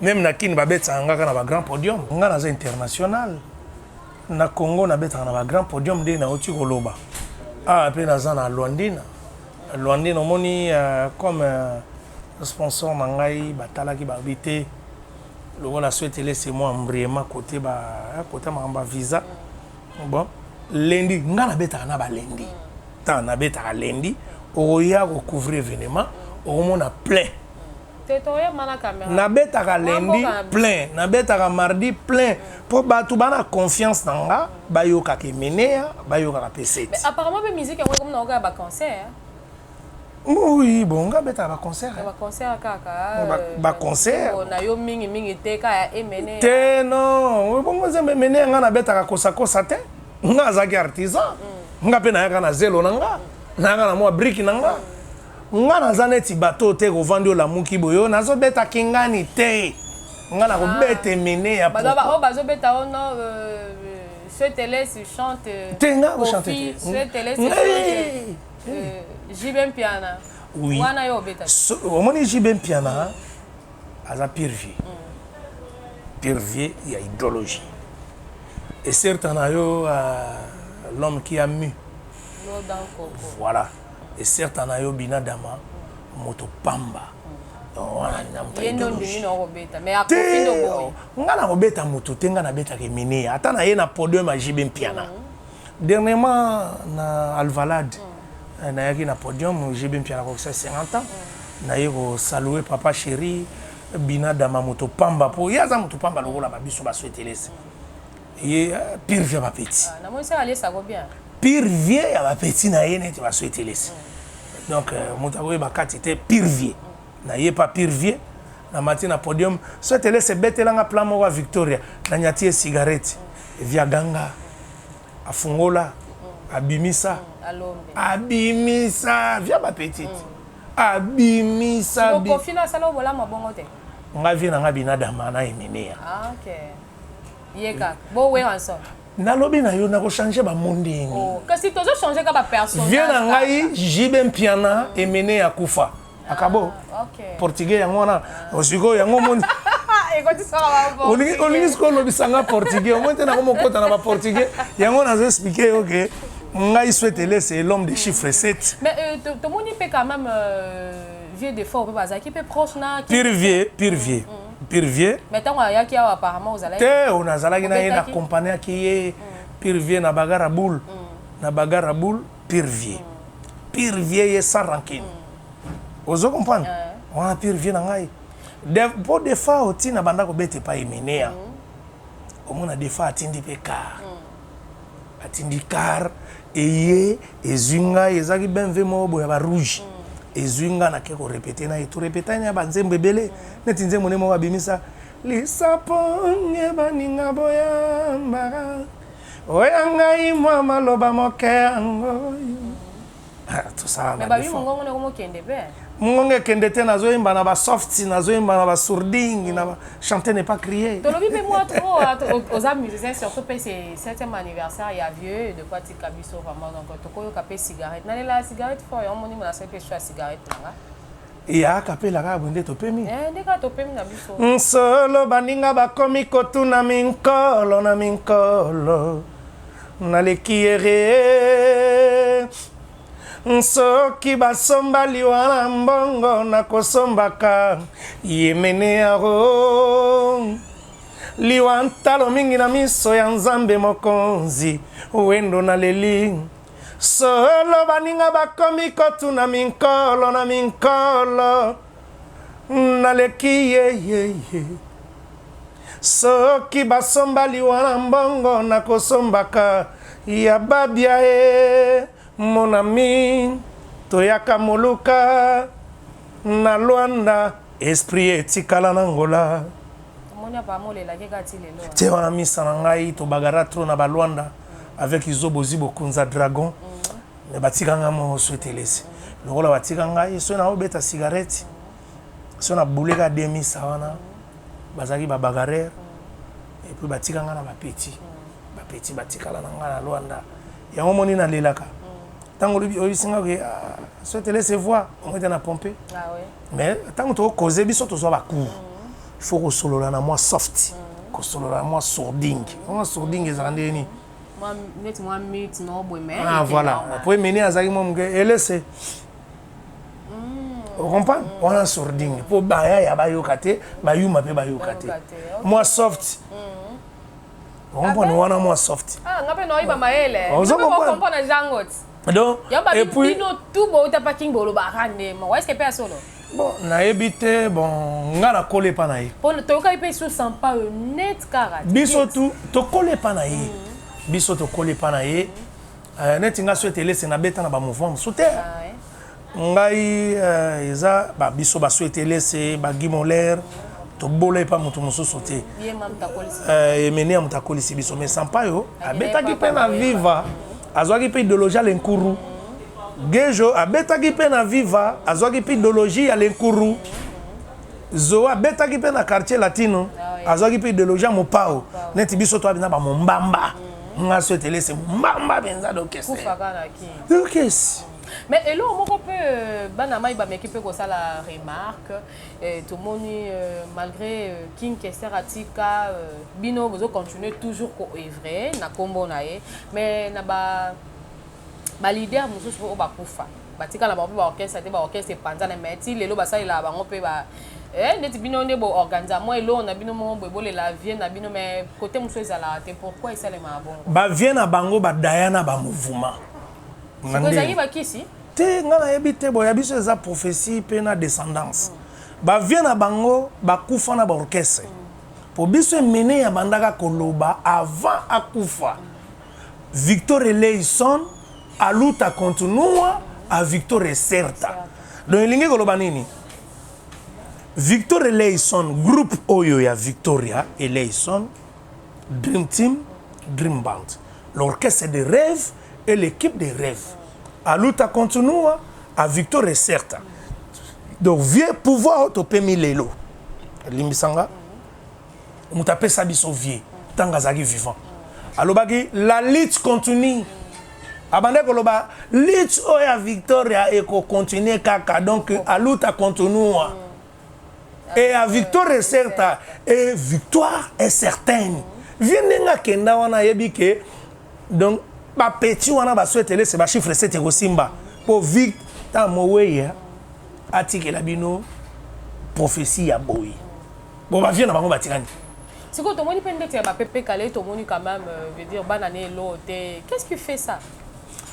Meme na Kin babetisaka nga kaka na ba grand podium. Nga naza international. Na Congo nabetaka na ba grand podium nde nauti koloba. Awa pe naza na Luandina. Luandina omoni comme sponsor na ngai batalaki balobi te lokola Swetele c'est moi embrayement cote ba cote makambo ya visa. Bon lundi nga nabetaka na ba lundi. Temps nabetaka lundi okoya ko couvrir evenement okomona plein. Nabetaka lundi plein, nabetaka mardi plein po batu ba na confiance na nga bayokaka Emeneya bayokaka pe Seti. Mais apparemment pe musique yango ekomi na oka ya ba concert. Oui, bon nga betaka ba concert. Ba concert kaka. Ba concert. Na yo mingi mingi te ka ya Emeneya. Te non, bongo nzembo Emeneya nga nabetaka kosa kosa te. Nga azalaki artisan. Nga pe nayaka na zelo na nga, nayaka na mwa brique na nga. Nga naza neti bato te kovandi olamuki boye oyo nazo beta kingani te. Nga nako beta Emeneya. Bato oyo bazo beta oh non Sueteles chante. Te nga ko chante te. Sueteles chante. JB Mpiana. Oui. Wana yo obeta. Omoni JB Mpiana aza pire vieux. Pire vieux ya idéologie. Et certes na yo l'homme qui a mu. Voilà. Et certes na yo binadama moto pamba. Nga nakobeta moto te, nga nabetaka Emeneya. Ata na ye na podium ya JB Mpiana. Dernièrement na Alvalade nayaki na podium JB Mpiana akokisa 50 ans. Naye ko saluer papa chéri Binadama moto pamba po ye aza moto pamba lokola ba biso ba Suetelese. Ye pire vie ya ba petit. Pire vie ya ba petit na ye neti ba Suetelese. Donc moto akoyeba kati te pire vie. Na ye pa pire vie na mati na podium Suetelese betela nga plan moko ya Victoria na nyati ye cigarette via ganga afungola abimisa abimisa via ba petite. Abimisa bi. Koffi no asala yo bolamu ya bongo te? Nga vie na nga binadama na Emeneya. Ah ok. Ye kaka. Bo Werrason. Nalobi na yo nako changer ba mots ndenge nini? Oh kasi tozo changer kaka ba personnages. Vieux na ngai JB Mpiana Emeneya akufa. Akabo. Ah, ok. Portugais yango wana. Sikoyo yango omoni. Ekotisaka ba portugais. Olingi sikoyo olobisa nga portugais. Omoni te nakomi kokota na ba portugais. Yango nazo expliquer yo que Ngai Suetele c'est l'homme de chiffre 7. Mais euh, tomoni pe quand même euh, vieux Defort pe bazalaki pe proche na pire vieux, pire vieux. Mm. Pire vieux. Mais tango ayaki awa apparemment ozalaki te, on azalaki na ye na accompagner ki ye mm. pire vieux na bagarre boule. Mm. Na bagarre boule pire vieux. Mm. Pire vieux ye sans rancune. Mm. Ozo comprendre? Ouais. Wana pire vieux na ngai. De, po Defao tina banda kobeta epai Emeneya. Mm. Omona Defao atindi pe car. Mm. Atindi car eye ezui ngai ezalaki BMW moko boye ya ba rouge ezui ngai nake ko repeter na ye to repetaki na ye ba nzembo ebele neti nzembo nde moko abimisa lisapo nge baninga boyambaka oya ngai mwa maloba moke yango tosala na babi mongongo nako mokende pe mongongo ekende te nazoyemba na basoft nazoyemba na basourding na ba chanter n'est pas crier tolobi mpe mwa trop oza musicien surtout mpe c'est septième anniversaire ya vieux de quoi tika biso vraiment donc tokoyoka mpe cigarette nalela cigarette fort yango moni nasali mpe choix cigarette na nga ya kapela kaka boye nde topemi eh, nde kaka topemi na biso nsolo baninga bakomi kotuna minkolo na minkolo naleki ere soki basomba liwa na mbongo nakosombaka yemene yaro. Liwa ntalo mingi na miso ya Nzambe Mokonzi, wendo naleli. Solo baninga bakomi kotuna minkolo na minkolo, naleki ye ye ye. Soki basomba liwa na mbongo nakosombaka ya babia e mon ami toyaka moluka na Luanda esprit etikala na Angola. Te wana misa na ngai tobagara trop na ba Luanda avec Izobo Zibo Kunza Dragon mais batika ngai moko swetelesi lokola batika ngai soki naobeta cigarette soki na boule ka deux misa wana bazalaki ba bagarreur et puis batika ngai na ba petit ba petit batikala na ngai na Luanda yango omoni nalelaka ntango olobi oyebisi ngai ke ah, so te laisse voir omoi te na pompe ah, mais ntango tokokoze biso tozwa bacours il faut kosolola na mwa soft kosolola na mwa sourding mwa sourding ezala ndenge nini ah voilà po emene azalaki mwa moke elese ocomprendre mm. wana sourding mpo bayaya bayoka te bayuma mpe bayoka te mwa soft mm. ocomprendre ah wana mwa soft ah, nga mpe naoyiba mayele ocomprendre jango donc et puis bino tout bouta parking bolobaka nde moko est ce que mpe ya solo bon nayebi te bon nga nakoli epa na ye toyokaki mpe sur sampa oyo net kaka biso tu tokoli epa na ye mm. biso tokoli epa na ye euh, neti nga so etelese nabeta na bamouvement mosusu te ah, Ngai eza ba biso ba Suetelese, ba Guy Moller, tobola epa moto mosusu te. Emeneya moto akolisi biso mais Sampaio abetaki mpe na Viva, azwaki mpe ideologie ya Lenkuru. Gejo abetaki mpe na Viva, azwaki mpe ideologie ya Lenkuru. Zoe abetaki mpe na Quartier Latino, azwaki mpe ideologie ya Mopao. Neti biso toabi na ba Mombamba. Nga Suetelese Mombamba mpenza d'orchestre. D'orchestre. Mais eloko moko pe euh, bana mayi bameki pe kosala remarque eh, tomoni euh, malgré euh, King Kester atika euh, bino bozo continuer toujours ko œuvrer na kombo na ye mais na ba ba leader mosusu oyo bakufa batika na bango mpe baorchestre te baorchestre epanzana mais ti lelo basalelaka bango mpe ba eh, neti bino nde boorganiza mwa eloko na bino moko boye bolela vie na bino mais kote mosusu ezalaka te pourquoi esalemaka bongo bavie na bango badaya na bamouvement Sikoyo ezalaki ba kisi? Te nga nayebi te bon ya biso eza prophetie pe na descendance ba vieux na bango bakufa na ba orchestre po biso emeneya abandaka koloba avant akufa Victor Eleison a luta continua a Victor Ecerta donc elingi koloba nini Victor Eleison groupe oyo ya Victoria Eleison Dream Team Dream Band l'orchestre de rêve et l'équipe de rêve a luta continua a victoire est certa donc vieux pouvoir oyo topemi lelo limbisa nga moto apesa biso vieux ntango azalaki vivant alobaki la lutte continue abandaki koloba lutte oyo ya victoria ekocontinue kaka donc aluta continua et a victoire est certa et victoire est certaine vieux ndenge akenda wana ayebi ke donc ba petit wana ba souhaitele se ba chiffre 7 ekosimba po vic ta moweya atikela bino prophétie ya boye bon ba vieux na bango batikani sikoyo tomoni mpe ndeti ya bapepe kale tomoni quand même euh, veut dire bana ne eloo te qu'est ce qui fait ça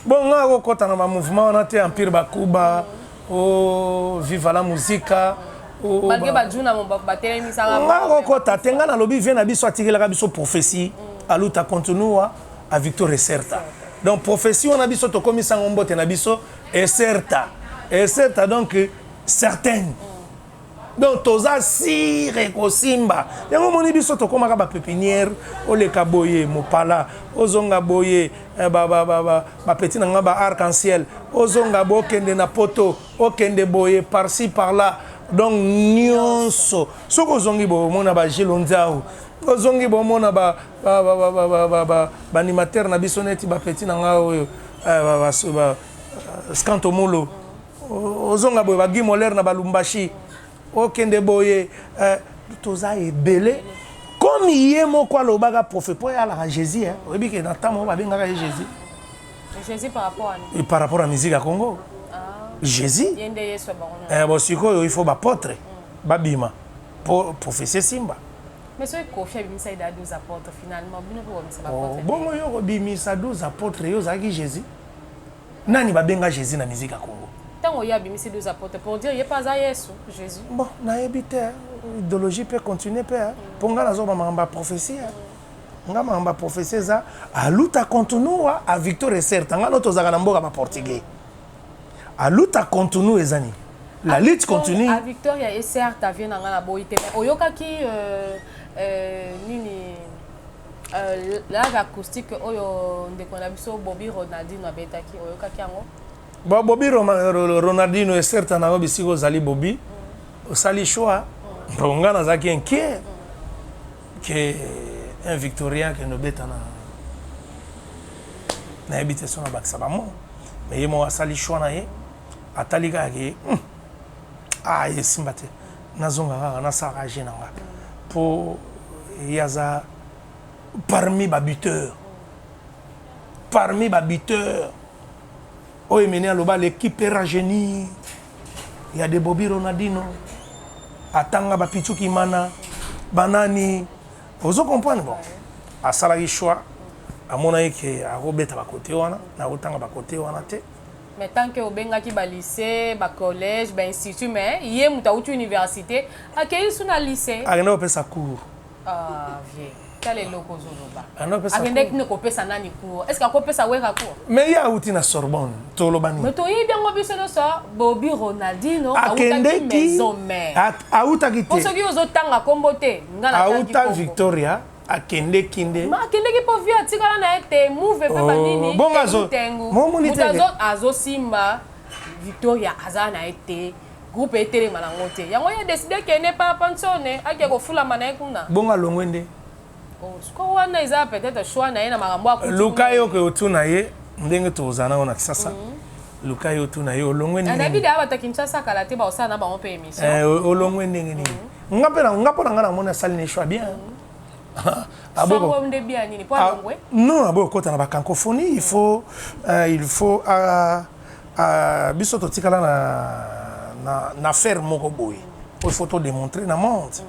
bon nga akokɔta na bamouvement wana te empire bakuba Oh, viva la musica. Oh, Malgré ba Juna mo batelemisaka. Nga kokota te nga nalobi vie na biso atikelaka biso prophétie mm. aluta continua a victoire certa. Donc prophétie wana biso tokomisa ngo mbote na biso est certa. Est certa donc certaine. Mm. Donc toza sire ekosimba yango omoni biso tokomaka ba pepinière oleka boye mopala ozonga boye eh, ba, ba, ba, ba, ba petit na nga ba arc en ciel ozonga boye okende na poto okende boye par ci par là donc nyonso soki ozongi boye omona ba Gilles Onzau ozongi boye omona ba ba ba ba ba ba ba ba ba animateur na biso neti ba petit na nga oyo eh, ba, ba, ba, Scantomulo ozonga boye ba Guy Moller na ba Lumbashi okende boye eh, toza ebele comme ye moko alobaka prophète po alaka Jésus hein oyebi ke na ntango moko babengaka ye Jésus Jésus par rapport à Et par rapport à musique ya Congo ah. Jésus eh, bon sikoyo il faut bapotre mm. babima po prophétie esimba. Mais soki Koffi abimisaki dejà 12 apotres finalement bino pe bobimisa ba apotres te? Bongo yo okobimisa 12 apotres yo ozalaki Jesus? Nani babenga Jesus na musique ya Congo? Tango ye abimisi 12 apotres pour dire ye pe aza Yesu, Jesus. Bon nayebi te idologie pe continue pe po nga nazo loba makambo ya prophetie nga makambo ya prophetie eza a luta continua a victoria certa nga no tozalaka na mboka ba portugais A luta continue eza nini? La lutte continue. A victoria et certa vie na nga na boyi te mais oyokaki euh, euh, nini euh, live acoustique oyo ndeko na biso Bobby Ronaldinho abetaki oyokaki yango? Bon, Bobby Ronaldinho et certa na yo bisika ozali Bobby mm. osali choix mm. Bon, nga nazalaki inquiet mm. que un victorien akende obeta na nayebi te so nabakisa bamo mais ye moko asali choix na ye atali kaka ke hmm, ah esimba te nazonga kaka nasalaka jeu na nga mpo ye aza parmi babuteur parmi babuteur oyo emene aloba l'équipe rajeuni ya de Bobby Ronaldinho atanga bapichu kimana banani ozo comprendre bon asalaki choix amonaki ke akobeta bakote wana nakotanga bakote wana te. Mais tant que obengaki ba lycée, ba collège, ba institut mais ye mutu awuti université akeyi su na lycée. Akende kopesa cours. Ah vieux tala eloko ozoloba. Akendeki nde kopesa nani cours? Est-ce que akopesa Werra cours? Mais ye awuti na Sorbonne toloba nini? Mais toyebi yango biso nyonso Bobby Ronaldinho awutaki maison mère. Awutaki te. Po soki ozotanga kombo te nga natangi kombo. Awuta Victoria akendeki nde. Ma akendeki po vieux atikala na ye te move pe ba nini bongo azo tengu mutu azo azosimba Victoria aza na ye te groupe etelema na ngo te yango ye adecide akende pa pansone ake kofulama na ye kuna. Bongo alongwe nde. Oh sikoyo wana eza peut etre choix na ye na makambo akuti Luka ye oke otuna ye ndenge tokozala na yo na Kisasa luka ye otuna ye olongwe ndenge nini. Nayebi deja bato ya Kinshasa kala te bakosala na bango pe emission. Eh olongwe ndenge nini. Nga pe nga pona nga namoni asali ne choix bien. Aboko nde bien nini po alongwe? Non aboyi kokota na ba cancophonie il faut euh, il faut euh, euh, biso totikala na na na affaire moko boye il faut to démontrer na monde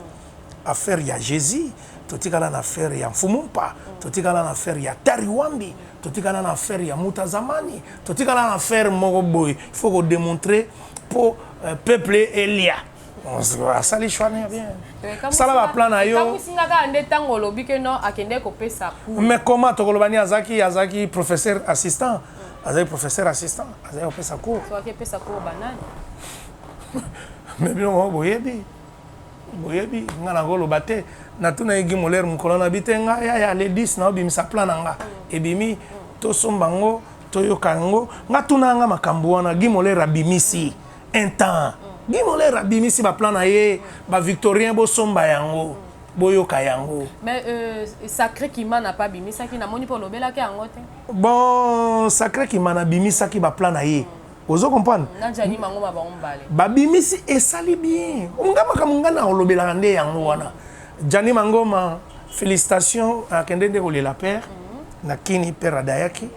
affaire ya Jésus totikala na affaire ya Mfumumpa totikala na affaire ya Tariwambi totikala na affaire ya Mutazamani totikala na affaire moko boye il faut ko démontrer po euh, peuple elia asali choix na bien sala ba plan na yo ekamwisi nga kaka nde ntango olobi ke non akendeki kopesa cours mais comment tokoloba nini azalaki azalaki professeur assistant azalaki professeur assistant azalaki kopesa cours so akepesa cours banani mais bino moko boyebi boyebi nga nakoloba te natuna ye Guy Moller mokolo na bi te nga yaya le 10 naobimisa plan na nga ebimi tosomba yango toyoka yango nga tuna nga makambo wana Guy Moller abimisi un temps Guy Moller abimisi ba plan na ye ba victorien bosomba yango boyoka yango. Mais euh, Sacré Kimana pa abimisaki namoni mpe olobelaki yango te. Bon, Sacré Kimana abimisaki ba plan na ye. Ozo comprendre? Na Gianni Mangoma bango mibale. Babimisi esali bien. Nga makambo nga na olobelaka nde yango wana. Gianni Mangoma félicitations akende nde kolela père na kini père adayaki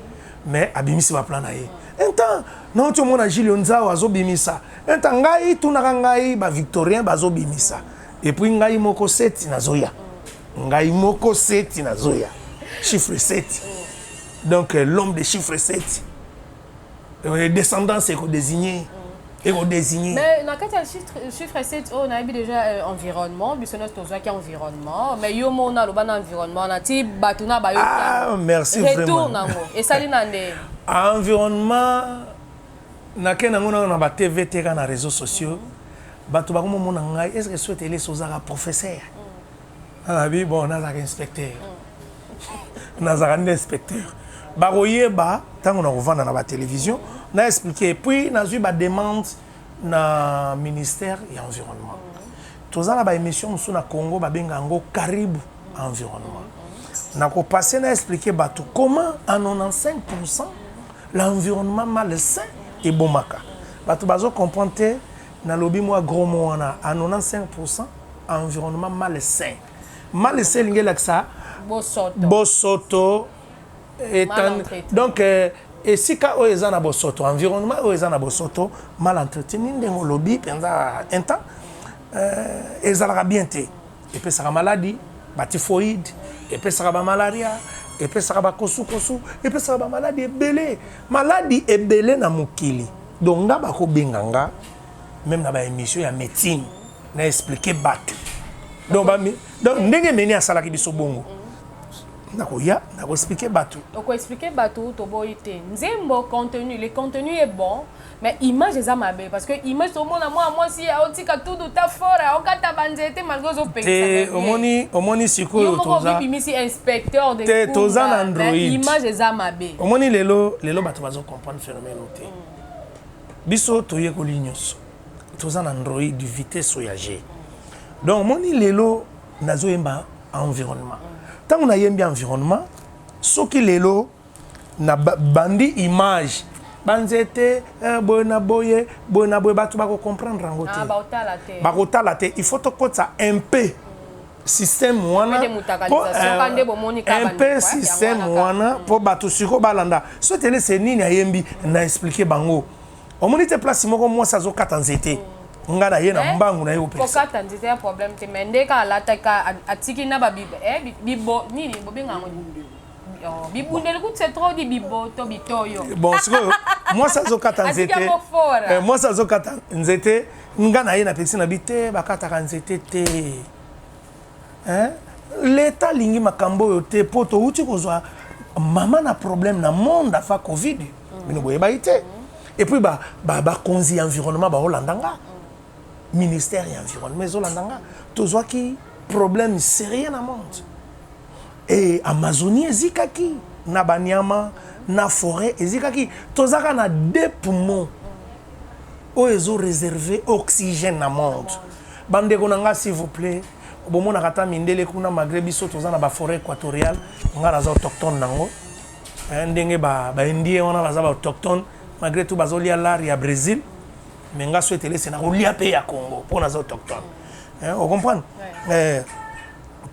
mais abimisi ba plan na ye. Un temps nauti omona Julio Nzao azobimisa un temps ngai tunaka ngai ba victorien bazobimisa et puis ngai moko seti nazoya ngai moko seti nazoya chiffre 7 donc euh, l'homme de chiffre 7 euh, descendance eko désigner eko désigner mais na kati ya chiffre 7 oyo nayebi déjà euh, environnement biso nyonso tozwaki environnement mais yo moko naloba na environnement na ti bato na bayo ah, merci retour nango esali na nde environnement nake nango nano na ba tv te kaka na réseaux sociaux bato bakomomona ngai est ce que soki elesi ozalaka professeur nalobi bon nazalaka inspecteur nazalaka nde inspecteur bakoyeba ntango nakovanda na batelevizio na explike epuis nazwi bademande na ministère ya environnement toza na baémission mosusu na congo babenga yango karibu environnement nakopasse na explike bato comment à 95 pourcent l'environnement malsain ebomaka bato bazo comprendre te nalobi mwa gros mot wana à 95 pourcent environnement malsain malsain elingi elakisa bosoto, bosoto etan, donc euh, esika oyo eza na bosoto environnement oyo eza na bosoto mal entretenu ndenge olobi mpenza un temps euh, ezalaka bien te epesaka maladi. Batyphoïde, epesaka bamalaria, epesaka bakosukosu, epesaka bamaladi ebele, maladi ebele na mokili. Donc nga bakobenga nga même na baémission ya médecine na expliquer bato. Donc, donc ndenge meni asalaki biso bongo, nakoya nakoexpliquer bato. Okoexpliquer bato, toboyi te. Nzembo, contenu, le contenu est bon, mais image eza mabe, parce que image tomona mwana mwasi aotika tudu ta fort, aokata banzete malgré ozopekisa. Te, omoni sikoyo toza Obimisi inspecteur de Te, toza na Android. Image eza mabe. Omoni lelo bato bazocomprendre phénomène o te. Biso toyekoli nyonso, toza na Android, vitesse oyo ya g. Donc omoni lelo nazoyemba environnement. Ntango nayembi environnement, soki lelo na bandi image banzete, boye na boye, boye na boye, bato bakocomprendre yango te. Baotala te. Bakotala te. Il faut tokotisa un peu système wana. Mpe démutacalisation, ka nde bomoni ka un bandeko, peu système yango wana wana mpo bato sikoyo balanda so telese nini ayembi na expliquer bango. Omoni te place moko mwasi azokata nzete, nga na ye na mbangu na ye kopekisa. Kokata nzete ya problème te, mais nde kaka alataka, atiki na bibo nini bobenga yango? Oh, bibundeli kutu c'est trop dit, biboto bitoyo. Bon, sikoyo mwasi azokata Atiki nzete. yango fort. Mwasi azokata nzete, nga na ye napekisi na bi te, bakataka nzete te. Hein? Leta alingi makambo oyo te, mpo touti kozwa mama na problème na monde afa Covid, bino boyebaki te. Et puis bakonzi ya environnement baolanda nga, ministère ya environnement ezolanda nga. Tozwaki problème sérieux na monde e Amazonie ezikaki na banyama na forêt ezikaki. Tozaka na deux poumons oyo ezoréserve oxygène na monde. Bandeko na nga, s'il vous plaît, bomonaka ata mindele kuna, malgré biso toza na baforêt équatoriale, nga naza autochtone nango. Ndenge baindien wana baza baautochtone, malgré tout bazolia lare ya Brésil, mais nga so etelese na kolia mpe ya Congo mpo naza autochtone. Ocomprendre?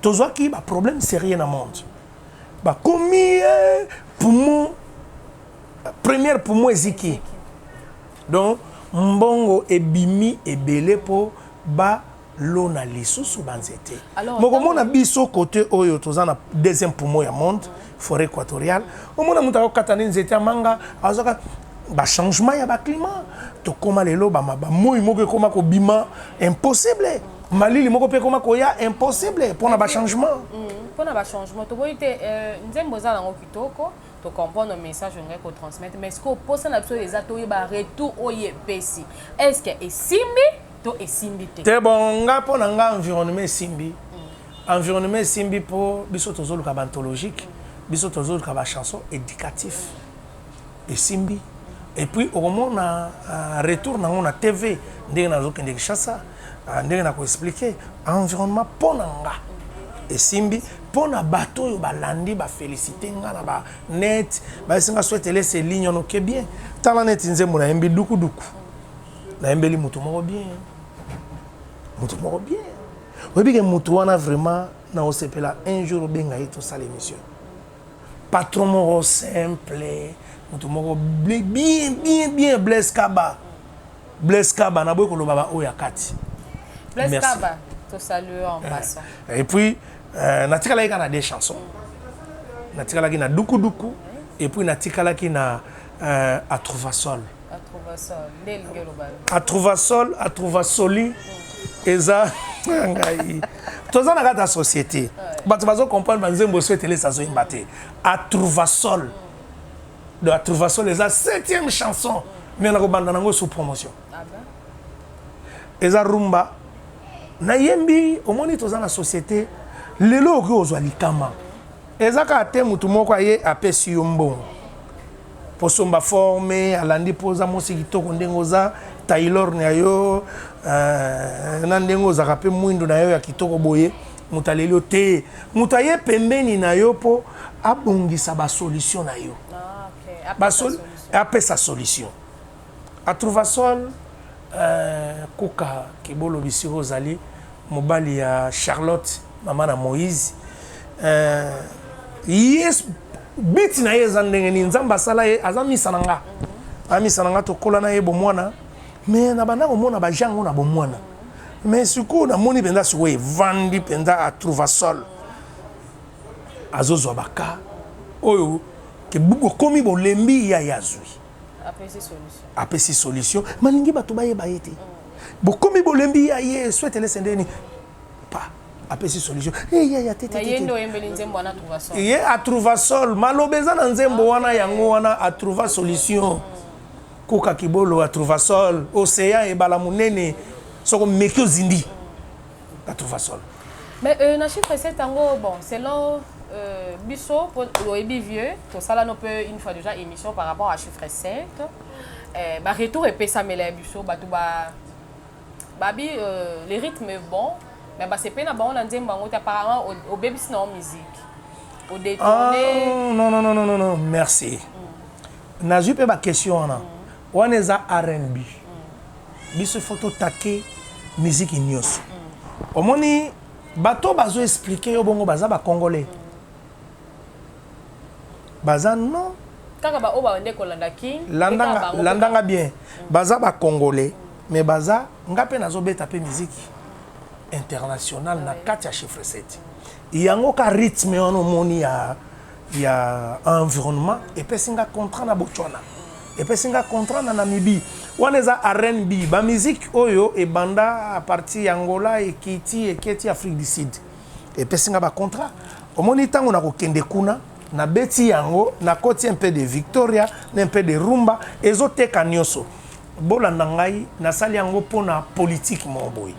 Tozwaki baproblème sérieux na monde, bakomi poumon, première poumon eziki. Donc mbongo ebimi ebele mpo balona lisusu banzete. Mokomona biso côté oyo toza na deuxième poumon ya monde, forêt équatoriale. Omona moto akokata nde nzete ya manga, azwaka bachangement ya baclimat. Tokóma lelo bamoi moko ekóma kobima impossible, malili moko mpe ekóma koya impossible mpona bachangement. Mpona bachangement, toboyi te. Nzembo eza nango kitoko, tocomprendre message ongai kotransmettre, mais ce que oposa na biso eza toyeba retour oyo epesi. Est ce que esimbi to esimbi te? Te, bon, nga mpo na nga environnement esimbi. Environnement esimbi mpo biso tozoluka baanthologique, biso tozoluka bachanson éducatif. Esimbi. Et puis okomona retour nango na TV ndenge nazokende Kinshasa, ndenge na koexpliquer environnement. Mpo na nga esimbi, mpo na bato oyo balandi bafélicité nga na banet, bayesi nga so etelese ligne wana oke bien. Tala neti nzembo nayembi dukuduku, nayembeli moto moko bien, moto moko bien. Oyebi ke moto wana vraiment na osepela un jour obenga ye tosala émission. Patron moko simple, moto moko bien bien bien, Blaise Kaba. Blaise Kaba, naboyi koloba baoyo ya kati. Blaise Merci. Kaba, to salue en passant. Et puis natikalaki kaka na deux chansons. Natikalaki na dukuduku et puis natikalaki na Atrouva Sol. Atrouva Sol nde elingi oloba? Atrouva Sol, Atrouva Soli eza ngai. Toza na kati ya société, bato bazocomprendre banzembo so etelesi azoyemba te. Atrouva Sol, donc Atrouva Sol eza septième chanson, mais nakobanda nango sous promotion. Ah ben. Eza rumba nayembi. Omoni, toza na société lelo, okoki kozwa likama. Eza kaka te motu moko aye apesi yo mbongo posomba forme, alandi mpo oza mwasi kitoko, ndenge oza taylor na yo, na ndenge ozalaka mpe mwindu na yo ya kitoko boye. Moto aleli yo te, moto aye pembeni na yo mpo abongisa basolution na yo. Ah, ok. Apesa solution. Atrouva Sol, kuka kebolo bisika ozali, mobali ya Charlotte, mama na Moïse, ye biti na ye eza ndenge nini Nzambe asala ye. Aza misa na nga, amisa na nga, tokola na ye bomwana, mais na banda komona bajango na bomwana, mais sikoyo namoni mpenza, sikoyo evandi mpenza Atrouva Sol. Azozwa ba cas oyo ke bokomi bolembi ya ye azwi. Apesi solution. Apesi solution malingi bato bayeba ye te. Bokomi bolembi ya ye swete lese ndeni pa apesi solution. Hey, ya ya te te. Ye nde oyembeli nzembo wana Trouva Sol. Ye atrouva sol maloba eza na nzembo wana yango wana atrouva solution. Kuka kibolo atrouva sol océan ebala monene soko meki ozindi atrouva sol. Mais na chiffre 7 yango, bon, selon biso oyebi vieux tosala no mpe une fois déjà émission par rapport à chiffre 7, baretour epesamela ya biso bato ba babi le rythme est bon mais basepe na bango na nzembo yango te. Apparemment obebisi na ngo musique, odétourné. Ah, non, non, non, non, non, merci. Nazwi mpe baquestion wana. Wana eza R&B. Biso faut totake musique nyonso. Omoni bato bazo expliquer yo bongo baza bacongolais, baza non. Kaka baoyo babande kolanda King. Landanga, landanga bien, baza bacongolais mais baza nga mpe nazobeta mpe musique internationale na kati ya chiffre 7 yango ka rythme wana omoni ya environnement epesi nga contrat na Botswana, epesi nga contrat na Namibie. Wana eza R&B, bamusique oyo ebanda à partir ya Angola, ekiti eketi Afrique du Sud, epesi nga bacontrat. Omoni ntango nakokende kuna nabeti yango, nakoti un peu de Victoria na un peu de rumba, ezoteka nyonso. Bolanda ngai, nasali yango mpona politique moko boye.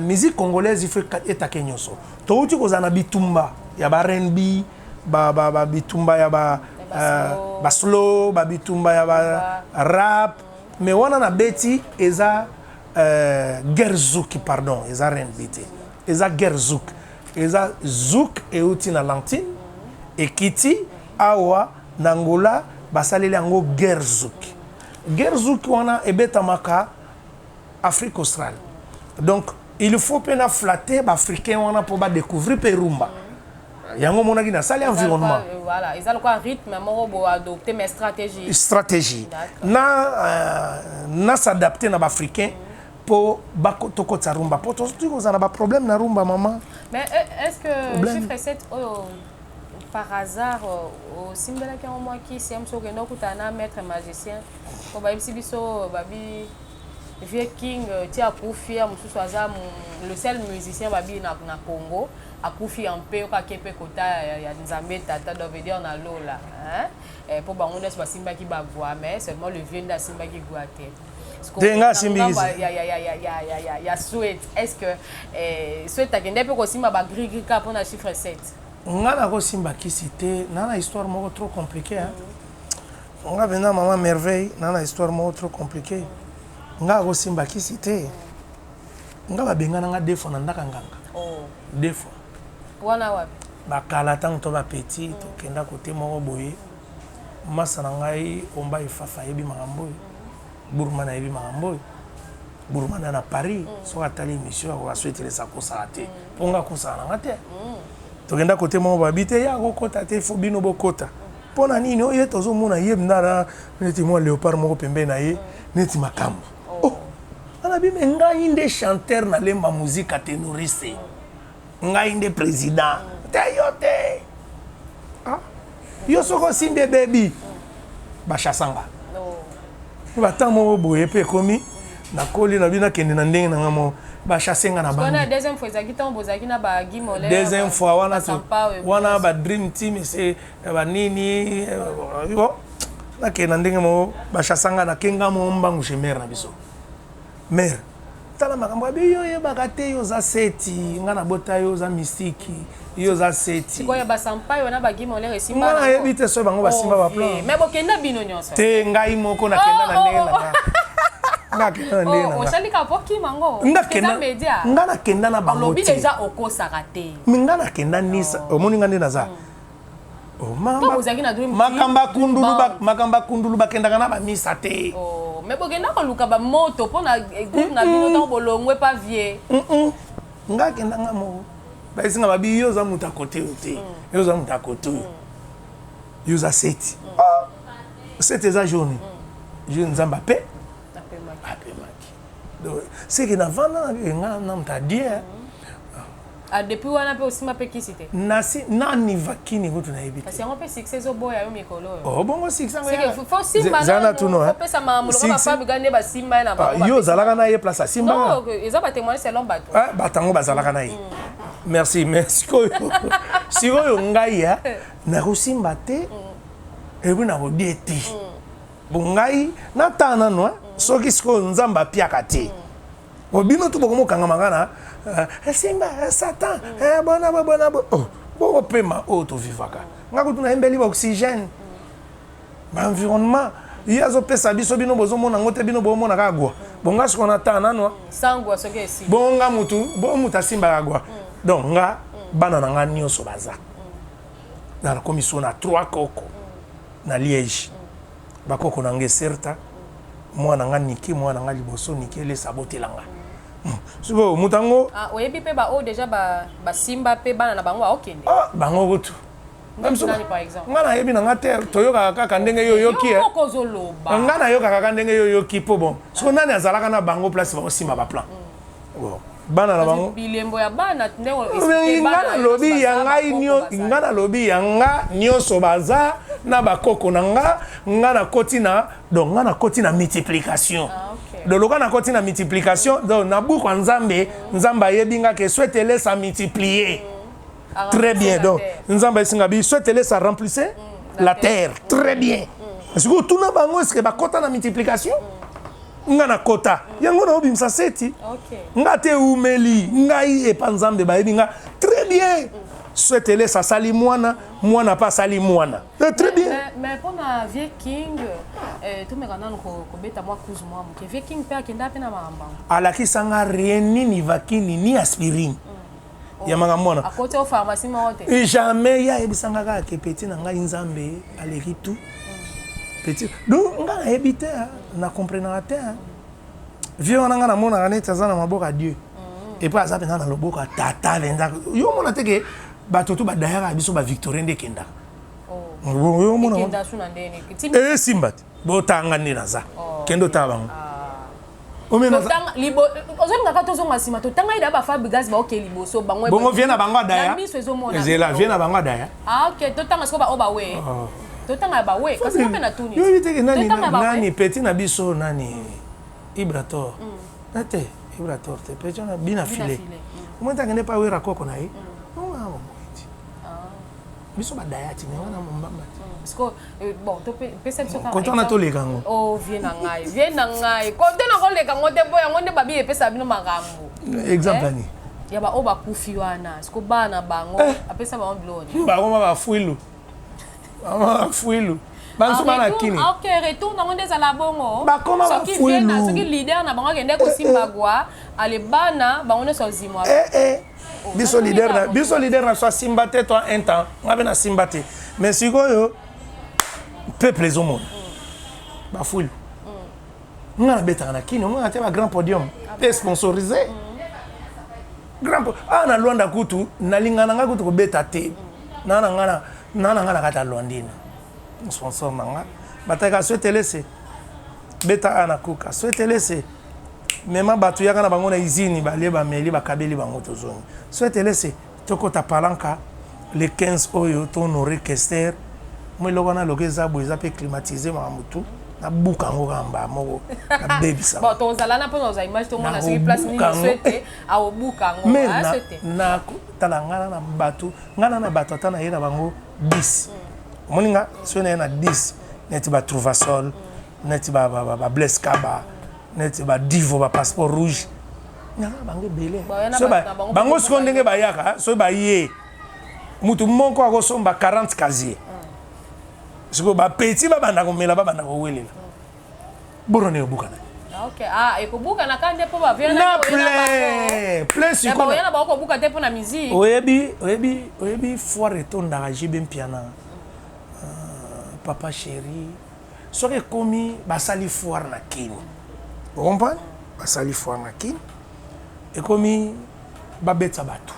Musique congolaise, il faut etake nyonso. Touti kozala na bitumba ya ba R&B, ba bitumba ya ba baslow, babitumba ya ba rap, mais wana nabeti eza guerre zouk, pardon, eza R&B te, eza guerre zouk. Eza zouk euti na Lantine, ekiti awa na Angola, basaleli yango guerre zouk. Guerre zouk wana ebetamaka Afrique australe, donc il faut mpe na flatter baafricain wana mpo badécouvrir mpe rumba yango. Omonaki nasali environnement. Voilà, eza lokola rythme moko bo adopté mais stratégie. Stratégie na s'adapter na baafricain mpo tokotisa rumba, mpo tozoki kozala na baproblème na rumba, mama. Mais est ce que chiffre 7 oyo, par hasard osimbelaki yango mwa kisi ya mosu, okende okutana na maître magicien, po bayebisi biso babi vieux King ti akufi ya mosusu aza le seul musicien babi na Congo akufi ya mpe okake mpe kota ya Nzambe tata, donc veut dire na lola, hein? Mpo bango nyonso basimbaki bagwa, mais seulement le vieux nde asimbaki gwa te. Te, nga asimbi. Ya souhait, est ce que souhait akende mpe kosimba bagrigri kaka mpona chiffre 7? Nga nakosimba kisi te. Na histoire moko trop compliqué, hein? Nga mpenza, mama Merveille, na histoire moko trop compliqué. Nga akosimba kisi te. Nga babengana nga deux fois na ndaka nganga. Oh. Deux fois. Wana wapi? Bakala ntango to bapeti tokenda kote moko boye. Masa na ngai Omba Efafa ayebi makambo oyo, Burma nayebi makambo oyo. Burma na Paris, soki atali émission akoka soetelesa akosala te, mpo nga akosala na nga te. Tokenda kote moko, babi te ya akokota te, fo bino bokota. Mpo na nini? Oyo ye tozomona ye ndala neti mwa léopard moko pembeni na ye neti makambo. Oh, alobi me ngai nde chanteur, nalemba muzika, ténoriste, ngai nde président te, yo te. Ah, yo soki osimbi ebebi, bachasanga. Batan moko boye mpe ekomi nakoli na bino, nakende na ndenge na nga moko, bachasse nga na bangi. Deuxième fois ezalaki ntango bozalaki na ba Guy Moller? Deuxième fois wana, wana ba Dream Team ese banini. Bon, nakende na ndenge moko, bachassa nga, nakenga mo mbangu chez mare na biso. Mare, tala makambo abi, yo oyebaka te, yo oza seti, nga nabota yo, oza mystique, yo oza seti. Sikoyo basampai wana, baGuy Moller esimba? Nga nayebi te soki bango basimba baplan. Mais bokenda bino nyonso? Te, ngai moko nakenda na ndenge na nga. Nga akenda na ndenge na nga. Osalika po kima ngo. Nga nakenda na bango. Olobi deja okosaka te. Me nga nakenda nisa, omoni nga nde naza makambo akundulu, bakendaka na bamisa te. Mais bokenda koluka bamoto mpo na groupe na bino ntango bolongwe pa vie? Nga akenda nga moko. Bayesinga babi yo oza moto akote oyo te, yo oza moto akote oyo, yo oza seti. Seti eza journée jour Nzambe ape apemaki. Donc seke navanda nga na moto adie. Ah, depuis wana mpe osimba mpe kisi te? Nasi nani vakini kutu nayebi te. Kasi yango mpe succès ezoboya yo mikolo oyo. Oh bongo succès yango ya. Faut simba nanu, faut pesa makambo lokola ba Fabriga nde basimba ye na bango. Ah, yo ozalaka na ye place asimba. Non, eza ba témoignage selon bato. Ah, bato yango bazalaka na ye. Merci, mais sikoyo sikoyo ngai ya nakosimba te epuis nakodie te. Bon ngai natala nanu soki sikoyo Nzambe apiaka te. Bon bino tout bokomo kangama nga na eh, simba eh, satan eh, bona bo bona bo oh, boko pema oyo to vivaka nga kutu nayembeli ba oxygène ba environnement ye azopesa biso bino bozomona yango te bino bomona kaka gwa bonga sikoyo na temps nano bongo nga mutu bo mutu asimbaka gwa donc nga bana na nga nyonso baza nakomi so na trois koko na liège Bakoko na nga eserta mwana nga Nicky mwana nga liboso Nicky elesa abotela nga sikoyo moto yango. Ah, oyebi pe ba oyo deja ba basimba pe bana na bango baokende. Ah, bango kutu nani par exemple? Nga nayebi na nga te, toyokaka kaka ndenge yo oyoki. Yo moko ozoloba. Nga nayokaka kaka ndenge yo oyoki po bon sikoyo nani azalaka na bango place baosimba ba plan. Bon bana na bango bilembo ya bana nde nga nalobi ya ngai nga nalobi ya nga nyonso baza na bakoko na nga nga nakoti na donc nga nakoti na multiplication ah, okay. donc loka nakoti na multiplication donc na buku ya nzambe nzambe ayebi nga ke souhaitele sa multiplier mm. très bien donc nzambe ayesinga bi souhaitele sa remplissez mm. la terre très bien mm. sikoyo tuna bango eske bakota na multiplication mm. nga na kota yango na obimisa seti nga te eumeli ngai epa nzambe bayebi nga très bien souhaiteles asali mwana mwana mpe asali mwana eh, très bien mais mpona vieux king eh, tomeka nanu kobeta mwa kuzu mwa moke vieux king mpe akenda mpe na makambo alakisa nga rien nini vakini ni aspirine mm. ya makambo wana akoti o pharmacie moko te jamais ye ayebisa nga kaka ke petit na ngai nzambe aleki tout petit donc nga nayebi te na comprenaka te vieux wana nga namonaka neti aza na maboko ya dieu mm. epuis aza mpenza na loboko ya tata mpenza yo omona te ke bato to badayaka biso bavictorien nde ekendaka oh. yo omona esimba te botanga nde naza oh. kende otala bango ah. Ozolinga kaka tozonga nsima totanga ye da ba Fabregas baoke liboso bango bongo vie na bango adaya miso ezomona ezela vie na bango adaya ah ok totanga sikoyo baoyo bawe oh. totanga ya bawe kasi nga mpe natuni yoyebi teke nani nani petit na biso nani Ibrator mm. na te Ibrator te petit na bina filet omoni takende pa wera koko na ye mm. biso badaya ti me wana mombamba ti mm. Euh, bon topesa biso kote wana toleka yango oh vie na ngai vie na ngai kote na koleka yango te mpo yango nde babi epesa bino makambo exemple eh? ani ya baoyo bakufi wana siko bana bango eh. apesa bango biloko hmm, bakoma bafuilu bakoma bafuilu banso bana kini ah, ok retour nango nde ezala bongo bakoma bafuilu soki leader na bango akende kosimba eh, gwa ale bana bango nyonso azimwa oh, biso leader na biso leader na so asimba te to un temps nga mpe nasimba te mais sikoyo peuple ezomona mm. bafulu mm. nga nabetaka na kini omona te ba grand podium mpe ah sponsorisé mm. grand ah na Luanda kutu nalinga na nga kutu kobeta te na na nga na na nga na kati ya Luandina sponsor na nga bataka swetelese beta a na kuka swetelese mema bato yaka na bango na izini balie bameli bakabeli bango tozongi swetelese tokota palanka le 15 oyo to honore Kester mwa eloko wana loka eza boye eza mpe climatise makambo tu nabuka yango kaka mbala moko nabebisa bon tozala na mpona ozwa image tomona soki place nini swete aobuka yango mais na tala ngana na bato ngana na bato ata naye na bango 10 omoni nga soki naye na 10 neti ba trouvasol neti ba blaise kaba neti ba divo ba passeport rouge naza bango ebele bango sikoyo ndenge bayaka soki baye motu moko akosomba 40 casier sikoyo bapeti babanda komela babanda kowelela borone ebukana Okay. Ah, ekobukana kaka nde mpo bavia na plein plein sikoyo na bango kobuka te mpo na musique oyebi oyebi oyebi foire etondaka JB Mpiana euh, papa chéri soki ekomi basali foire na Kin ocomprendre basali foire na Kin ekomi babetisa bato.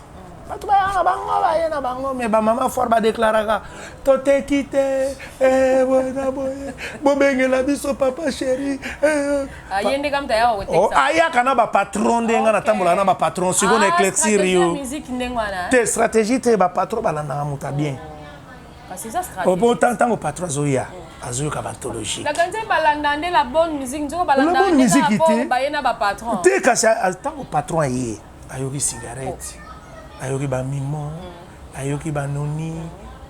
Bato bayaka na bango, baye na bango, mais bamama foire badeklaraka toteki te, eh, boye na boye, bobengela biso papa chéri, eh. Ah, ye nde kamta ayaka kotekisa. Oh, ayaka na bapatron nde nga natambolaka na bapatron sikoyo na Ah, éclaircir stratégie ya yo musique ndenge wana, eh? Te, stratégie te, bapatron balandaka moto ya bien. Kasi eza stratégie. Opo ntango patron azoya, azoyoka baanthologie. Nakanisi balanda nde la bonne musique, nzoko La balanda bonne nde kaka musique po te. baye na bapatron. Te, kasi ntango patron aye, ayoki cigarette, ayoki bamimo, ayoki banoni,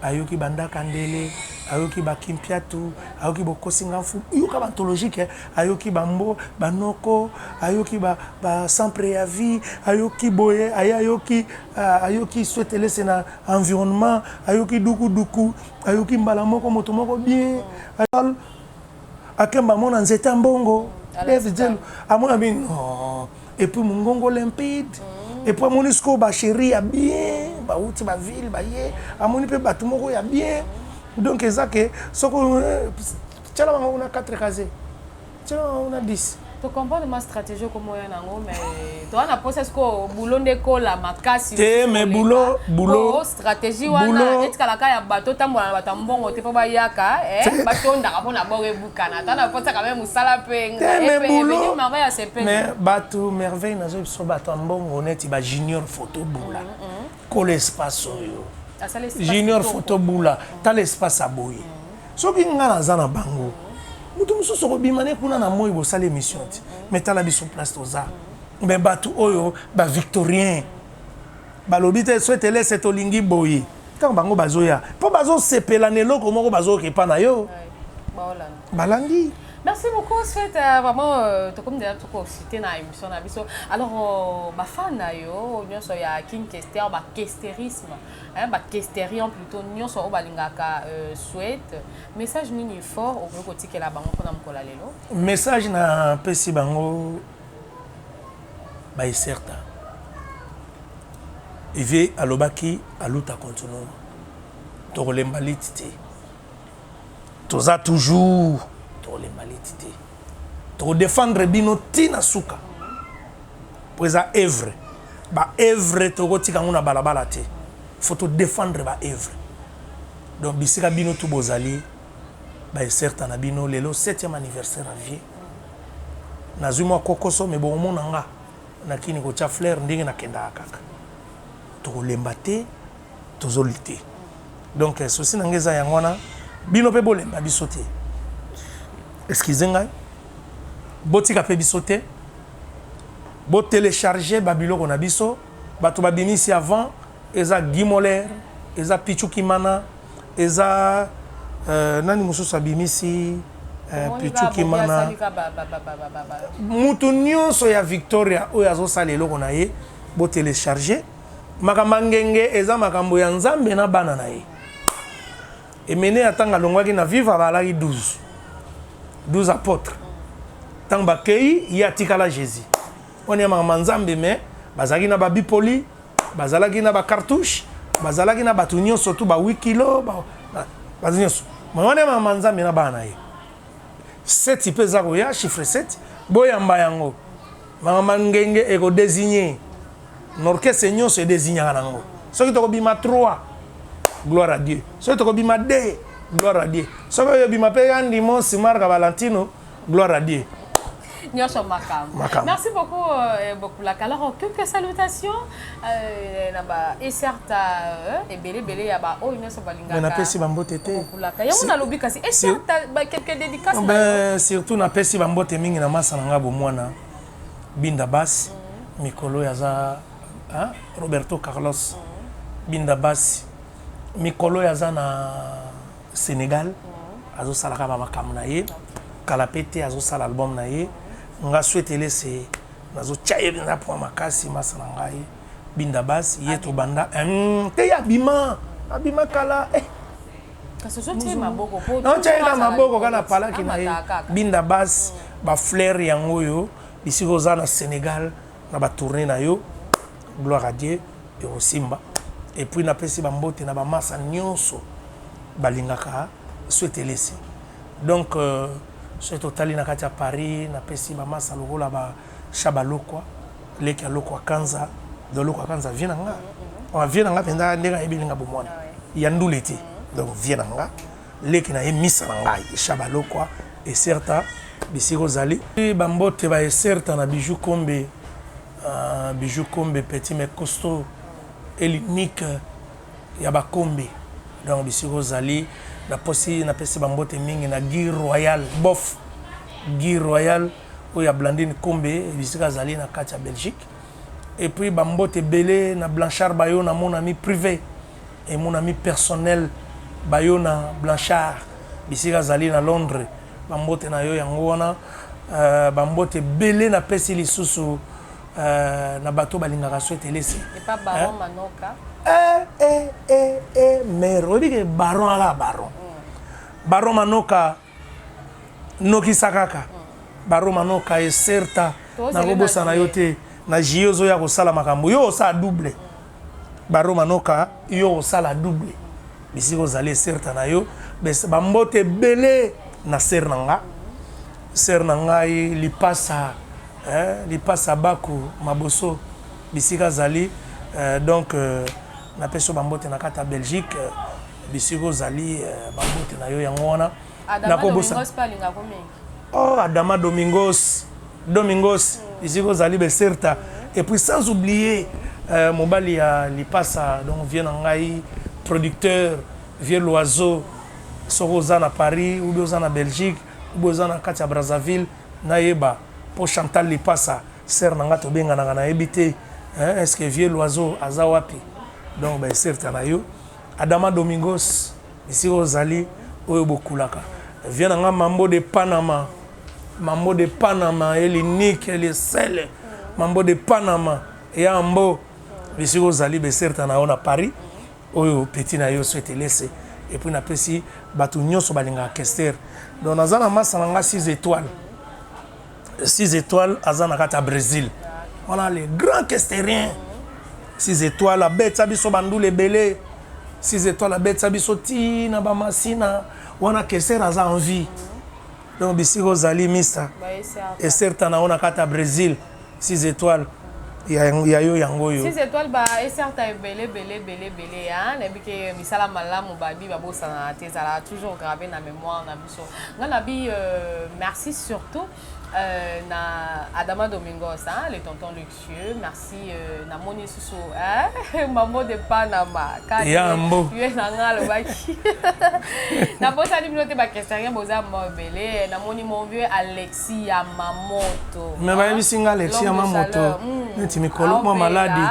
ayoki bandaka ndele, ayoki bakimpiatu, ayoki bokosinga mfu, yoka baanthologique, ayoki bambo banoko, ayoki ba, ba sans préavis, ayoki boye, aye ayoki, ah, ayoki swetelese na environnement, ayoki dukuduku, ayoki mbala moko moto moko bien, akemba amona nzete ya mbongo David Zelo, amona bi non, et puis mongongo limpide, et puis amoni sikoyo bachéri ya bien bauti baville baye, amoni mpe bato moko ya bien. Donc eza ke soko tiala bango kuna 4 case, tiala bango kuna 10. Tocomprendre ma stratégie okomoya nango, mais toza na posa sikoyo boulot nde ekola makasi. Te, mais boulot, boulot, Po stratégie wana boulot. etikalaka ya bato otambola na bato ya mbongo te, mpo bayaka, eh, batondaka mpo na bongo ebukana. Ata na posa quand même mosala mpe Te, mais boulot merveille ya sepeli. Mais bato merveille, nazo biso bato ya mbongo neti bajunior photo bula kola espace oyo. Asala espace Junior kitoko. photo bula, tala espace aboye. Soki nga naza na bango, moto mosusu okobima ne kuna na moi, bosala émission te, mais tala biso place toza. Mais bato oyo bavictorien balobi te swetelese tolingi boye, ntango bango bazoya mpo bazosepela na eloko moko, bazoyoka epa na yo. Baolanda. Balandi. Merci beaucoup, Sweat. Vraiment, tokomi déjà tokocité na émission na biso. Alors, bafan na yo nyonso ya King Kester, bakesterisme, hein, bakesterian plutôt, nyonso oyo balingaka Sweat, message nini fort okoki kotikela bango mpona mokolo ya lelo? Message napesi bango, baeserta evie alobaki aluta continue, tokolemba liti te, toza toujours, tokolemba liti te, tokodefendre bino ntina suka, po eza œuvre, baœuvre tokotika yango na balabala te, faut todefendre baœuvre. Donc bisika bino tu bozali, baeserta na bino, lelo 7e anniversaire ya vie, nazwi mwa kokoso, me bokomona nga nakini kotya fleur ndenge nakendaka kaka, tokolemba te, tozoli te. Donc sosi na ngai eza yango wana, bino mpe bolemba biso te, excuse ngai, botika mpe biso te, botélécharge babiloko na biso. Bato babimisi avant eza Gimoler, eza Pichu Kimana, eza nani mosusu abimisi, Pichu Kimana, mutu nyonso ya Victoria oyo azosala eloko na ye, botélécharge. Makambo ya ngenge eza makambo ya Nzambe na bana na ye. Emene ya ntango alongwaki na Viva, balaki 12, 12 apôtres, ntango bakei, ye atikala Jésus. Wana ya makambo ya Nzambe, mais bazalaki na babipoli, bazalaki na bacartouche, bazalaki na bato nyonso tu ba 8 kilo, bato nyonso. Mais wana ya makambo ya Nzambe na bana na ye. 7 mpe eza koya, chiffre 7, boyamba yango. Makambo ya ngenge ekodésigne na orchestre nyonso, edésignaka nango. Soki tokobima 3, gloire à Dieu. Soki tokobima 2, gloire à Dieu. Soki oyo ebima mpe yandi mosi Marka Valentino, gloire à Dieu. Nyonso makambo. Makambo. Merci beaucoup, Bokulaka. Alors, quelques salutations na ba eserta ebele ebele ya ba oyo nyonso balingaka. Mais napesi bambote te. Bokulaka yango nalobi, kasi eserta ba quelques dédicaces na yo. Ben, surtout napesi bambote mingi na masa na nga bomwana Binda Basi, mikolo oyo aza, hein? Roberto Carlos Binda Basi, mikolo oyo aza na Sénégal, azosalaka bamakambo na ye kala mpe te, azosala album na ye. Nga souhaitele se nazotia ye mpenza mpo makasi, masa na ngai Binda Basi, ye tobanda te, ye abima, abima kala, eh. Kasi ozotie maboko po Naotya ye na azala maboko kaka na likolo, palaki na ye. amataka kaka. Binda Basi, bafleur yango oyo, bisika oza na Sénégal na batourne na yo, gloire à Dieu, ekosimba. Et puis napesi bambote na bamasa nyonso balingaka swetelesi. Donc soki totali na kati ya Paris, napesi bamasa lokola bashaba lokwa, leki ya lokwa kanza, do lokwa kanza vie na nga. Vieux na nga mpenza ndenge ayebeli nga bomwana ya ndule te. Donc vieux na nga leki na ye misa na ngai Shaba Lokwa Eserta bisika ozali. Bambote ba Eserta na Bijou Kombe, uh, Bijou Kombe petit mais costaud et l'unique ya ba Kombe. Donc bisika ozali naposi napesi bambote mingi na Guy Royal bof Guy Royal oyo ya Blandine Kombe bisika azali na kati ya Belgique. Et puis ba mbote ebele na Blanchard Bayona mon ami prive et mon ami personnel Bayona Blanchard bisika azali na Londres ba mbote na yo yango wana euh, ba mbote ebele na pesi lisusu euh, na bato balingaka Swete Lesi Epa Baron Manoka. Eh, eh, eh, eh, mère oyebi ke Baron aka Baron mm. Baron Manoka Nokisa kaka Baro Manoka eserta nakobosana yo te na juillet ozoya kosala makambo yo osala double Baro Manoka yo osala double bisika ozali eserta na yo bambote ebele na ser na nga ser na ngai lipasa eh, lipasa baku maboso bisika azali eh, donc euh, napesi yo bambote na kati ya Belgique euh, bisika ozali eh, bambote na yo yango wana nakobosana oh Adama Domingos Domingos mm. bisika ozali beserta mm. et puis sans oublier euh, mobali ya lipasa donc vieux na ngai producteur vieux l'oiseau soki oza na Paris ou bien oza na Belgique ou bien oza na kati ya Brazzaville nayeba po Chantal Lipasa sœur na ngai tobenganaka nayebi te hein, est-ce que vieux l'oiseau aza wapi donc ba eserta na yo Adama Domingos esika ozali oyo bokulaka vieux na nga Mambo de Panama Mambo de Panama et l'unique et le seul Mambo de Panama ya mbo bisika ozali beserta na yo na Paris oyo petit na yo Swetelese et puis napesi bato nyonso balingaka Kester donc naza na masa na nga 6 étoiles 6 étoiles aza na kati ya Brésil wana le grand kesterien 6 étoiles abetisa biso bandula ebele 6 étoiles abetisa biso ti na bamasina wana kester aza en vie donc bisika ozali mista eserta na yo na kati ya Brésil 6 étoiles ya yo yango oyo 6 étoiles ba eserta ebele ebele ebele ebele nayebi ke misala malamu babi babosanana te ezalaka toujours grave na mémoire na biso nga nabi euh, merci surtout euh, na Adama Domingos hein, le tonton luxueux merci euh, namoni susu hein, mambo de Panama yambo ye na nga alobaki nabosani bino te bakestarien boza mo ebele namoni mon vieux Alexis Yamamoto mais bayebisi nga Alexis Yamamoto neti mikolo mwa maladi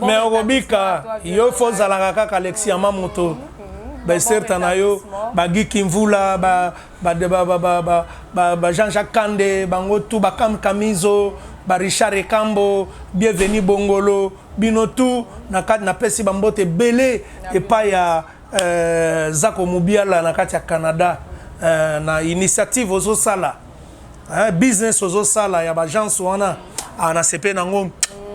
mais okobika yo fo ozalaka kaka Alexis Yamamoto baeserta na yo ba Guy Kimvula ba ba ba ba ba ba ba, ba Jean-Jacques Kande bango tout ba Kam Kamizo ba Richard Ekambo Bienvenu Bongolo bino tout na kati napesi bambote ebele epai ya euh, Zako Mubiala na kati ya Canada euh, na initiative ozosala hein, business ozosala ya baagence wana ah, nasepe nango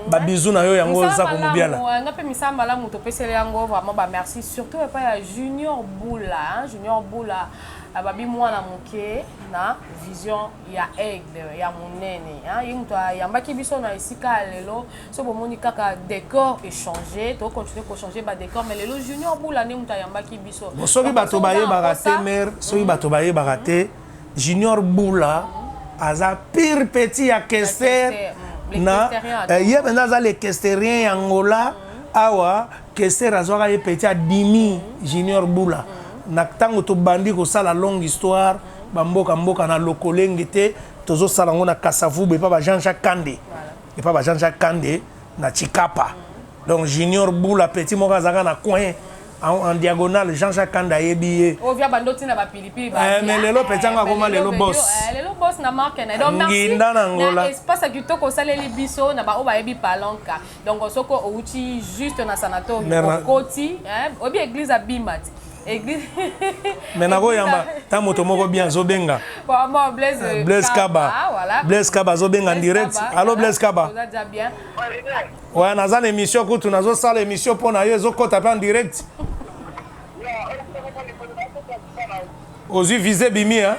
babizu na yo yango oza komobiala nga mpe misala malamu topeseli yango vraiment bamerci surtout epai ya Junior Bula hein, Junior Bula ababi mwana moke na vision ya aigle ya monene hein, ye moto ayambaki biso na esika ya lelo so bomoni kaka décor échange tocontinue kochange badécor mais lelo Junior Bula nde moto ayambaki biso. Bon, soki bato bayebaka te mare soki bato bayebaka te Junior Bula aza pire petit ya Kester na ye mpenza aza le kesterien ya Angola awa Kester azwaka ye petit adimi Junior Bula na ntango tobandi kosala longue histoire bamboka mboka na lokolenge te tozosala yango na Kasavubu epa ba Jean-Jacques Kande epa ba Jean-Jacques Kande na Chikapa donc Junior Bula petit moko azalaka na coin en diagonale Jean-Jacques Kande ayebi ye mais lelo petit yango akoma lelo boss lelo boss na marque na donc merci Nginda na Angola espace ya kitoko osaleli biso na baoyo bayebi palanka donc soki outi juste na sanatorium okoti oyebi église abima ti église mais nakoyamba ta moto moko bien azobenga Blaise Kaba Blaise Kaba azobenga direct allo Blaise Kaba ouais naza na émission kutu nazosala émission mpo na yo ezokɔta mpe en direct ozwi vise bimi hein?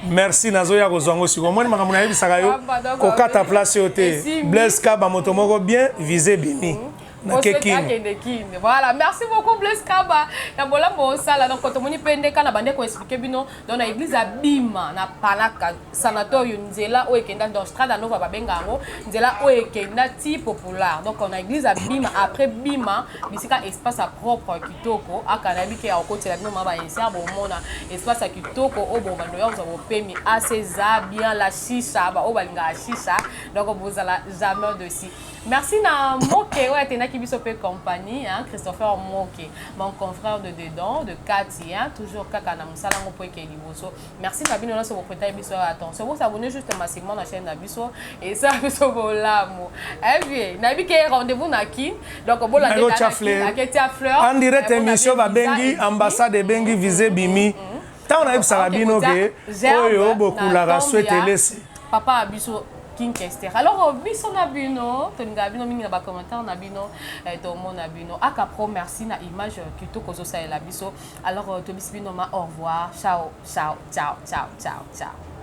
Merci nazoya kozwa yango sikoyo omoni makambo nayebisaka yo kokata place oyo te Blaise Kaba moto moko bien vise bimi. Nake kin. Akende kin. Voilà, merci beaucoup Blaise Kaba. Na bolamu osala donc tomoni pe ndeka na bande ko expliquer bino donc na église ya Bima na Palaka sanatorio nzela oyo ekenda donc Strada Nova babenga yango nzela oyo ekenda ti populaire. Donc na église ya Bima après Bima bisika espace ya propre kitoko aka nayebi ke akotela bino ma ba insert bomona espace ya kitoko oyo bobando ya kozwa bopemi aseza bien la shisha ba oyo balingaka shisha donc bozala jamais dessus. Merci na Moke oyo atendaki biso pe compagnie hein, Christopher Moke, mon confrère de dedans, de Kati hein, toujours kaka na musala ngo po eke liboso. Merci na bino nyonso bo prêter biso attention. Bo s'abonner juste massivement na chaîne na biso et ça biso bolamu. Eh bien, nayebi ke rendez-vous na Kin. Donc bolanda Nakotia fleur. aketia fleur. En direct Eh, bona émission pe visa babengi ezwi. ambassade ebengi visa ebimi. Ntango nayebisaka bino ke oyo bokulaka swete elesi. Papa ya biso King Kester. Alors biso na bino tolingaka bino mingi na bacommentaire na bino, tomona bino aka pro. Merci na image kitoko ozosalela biso. Alors tobisi bino ma au revoir, ciao ciao ciao ciao ciao ciao.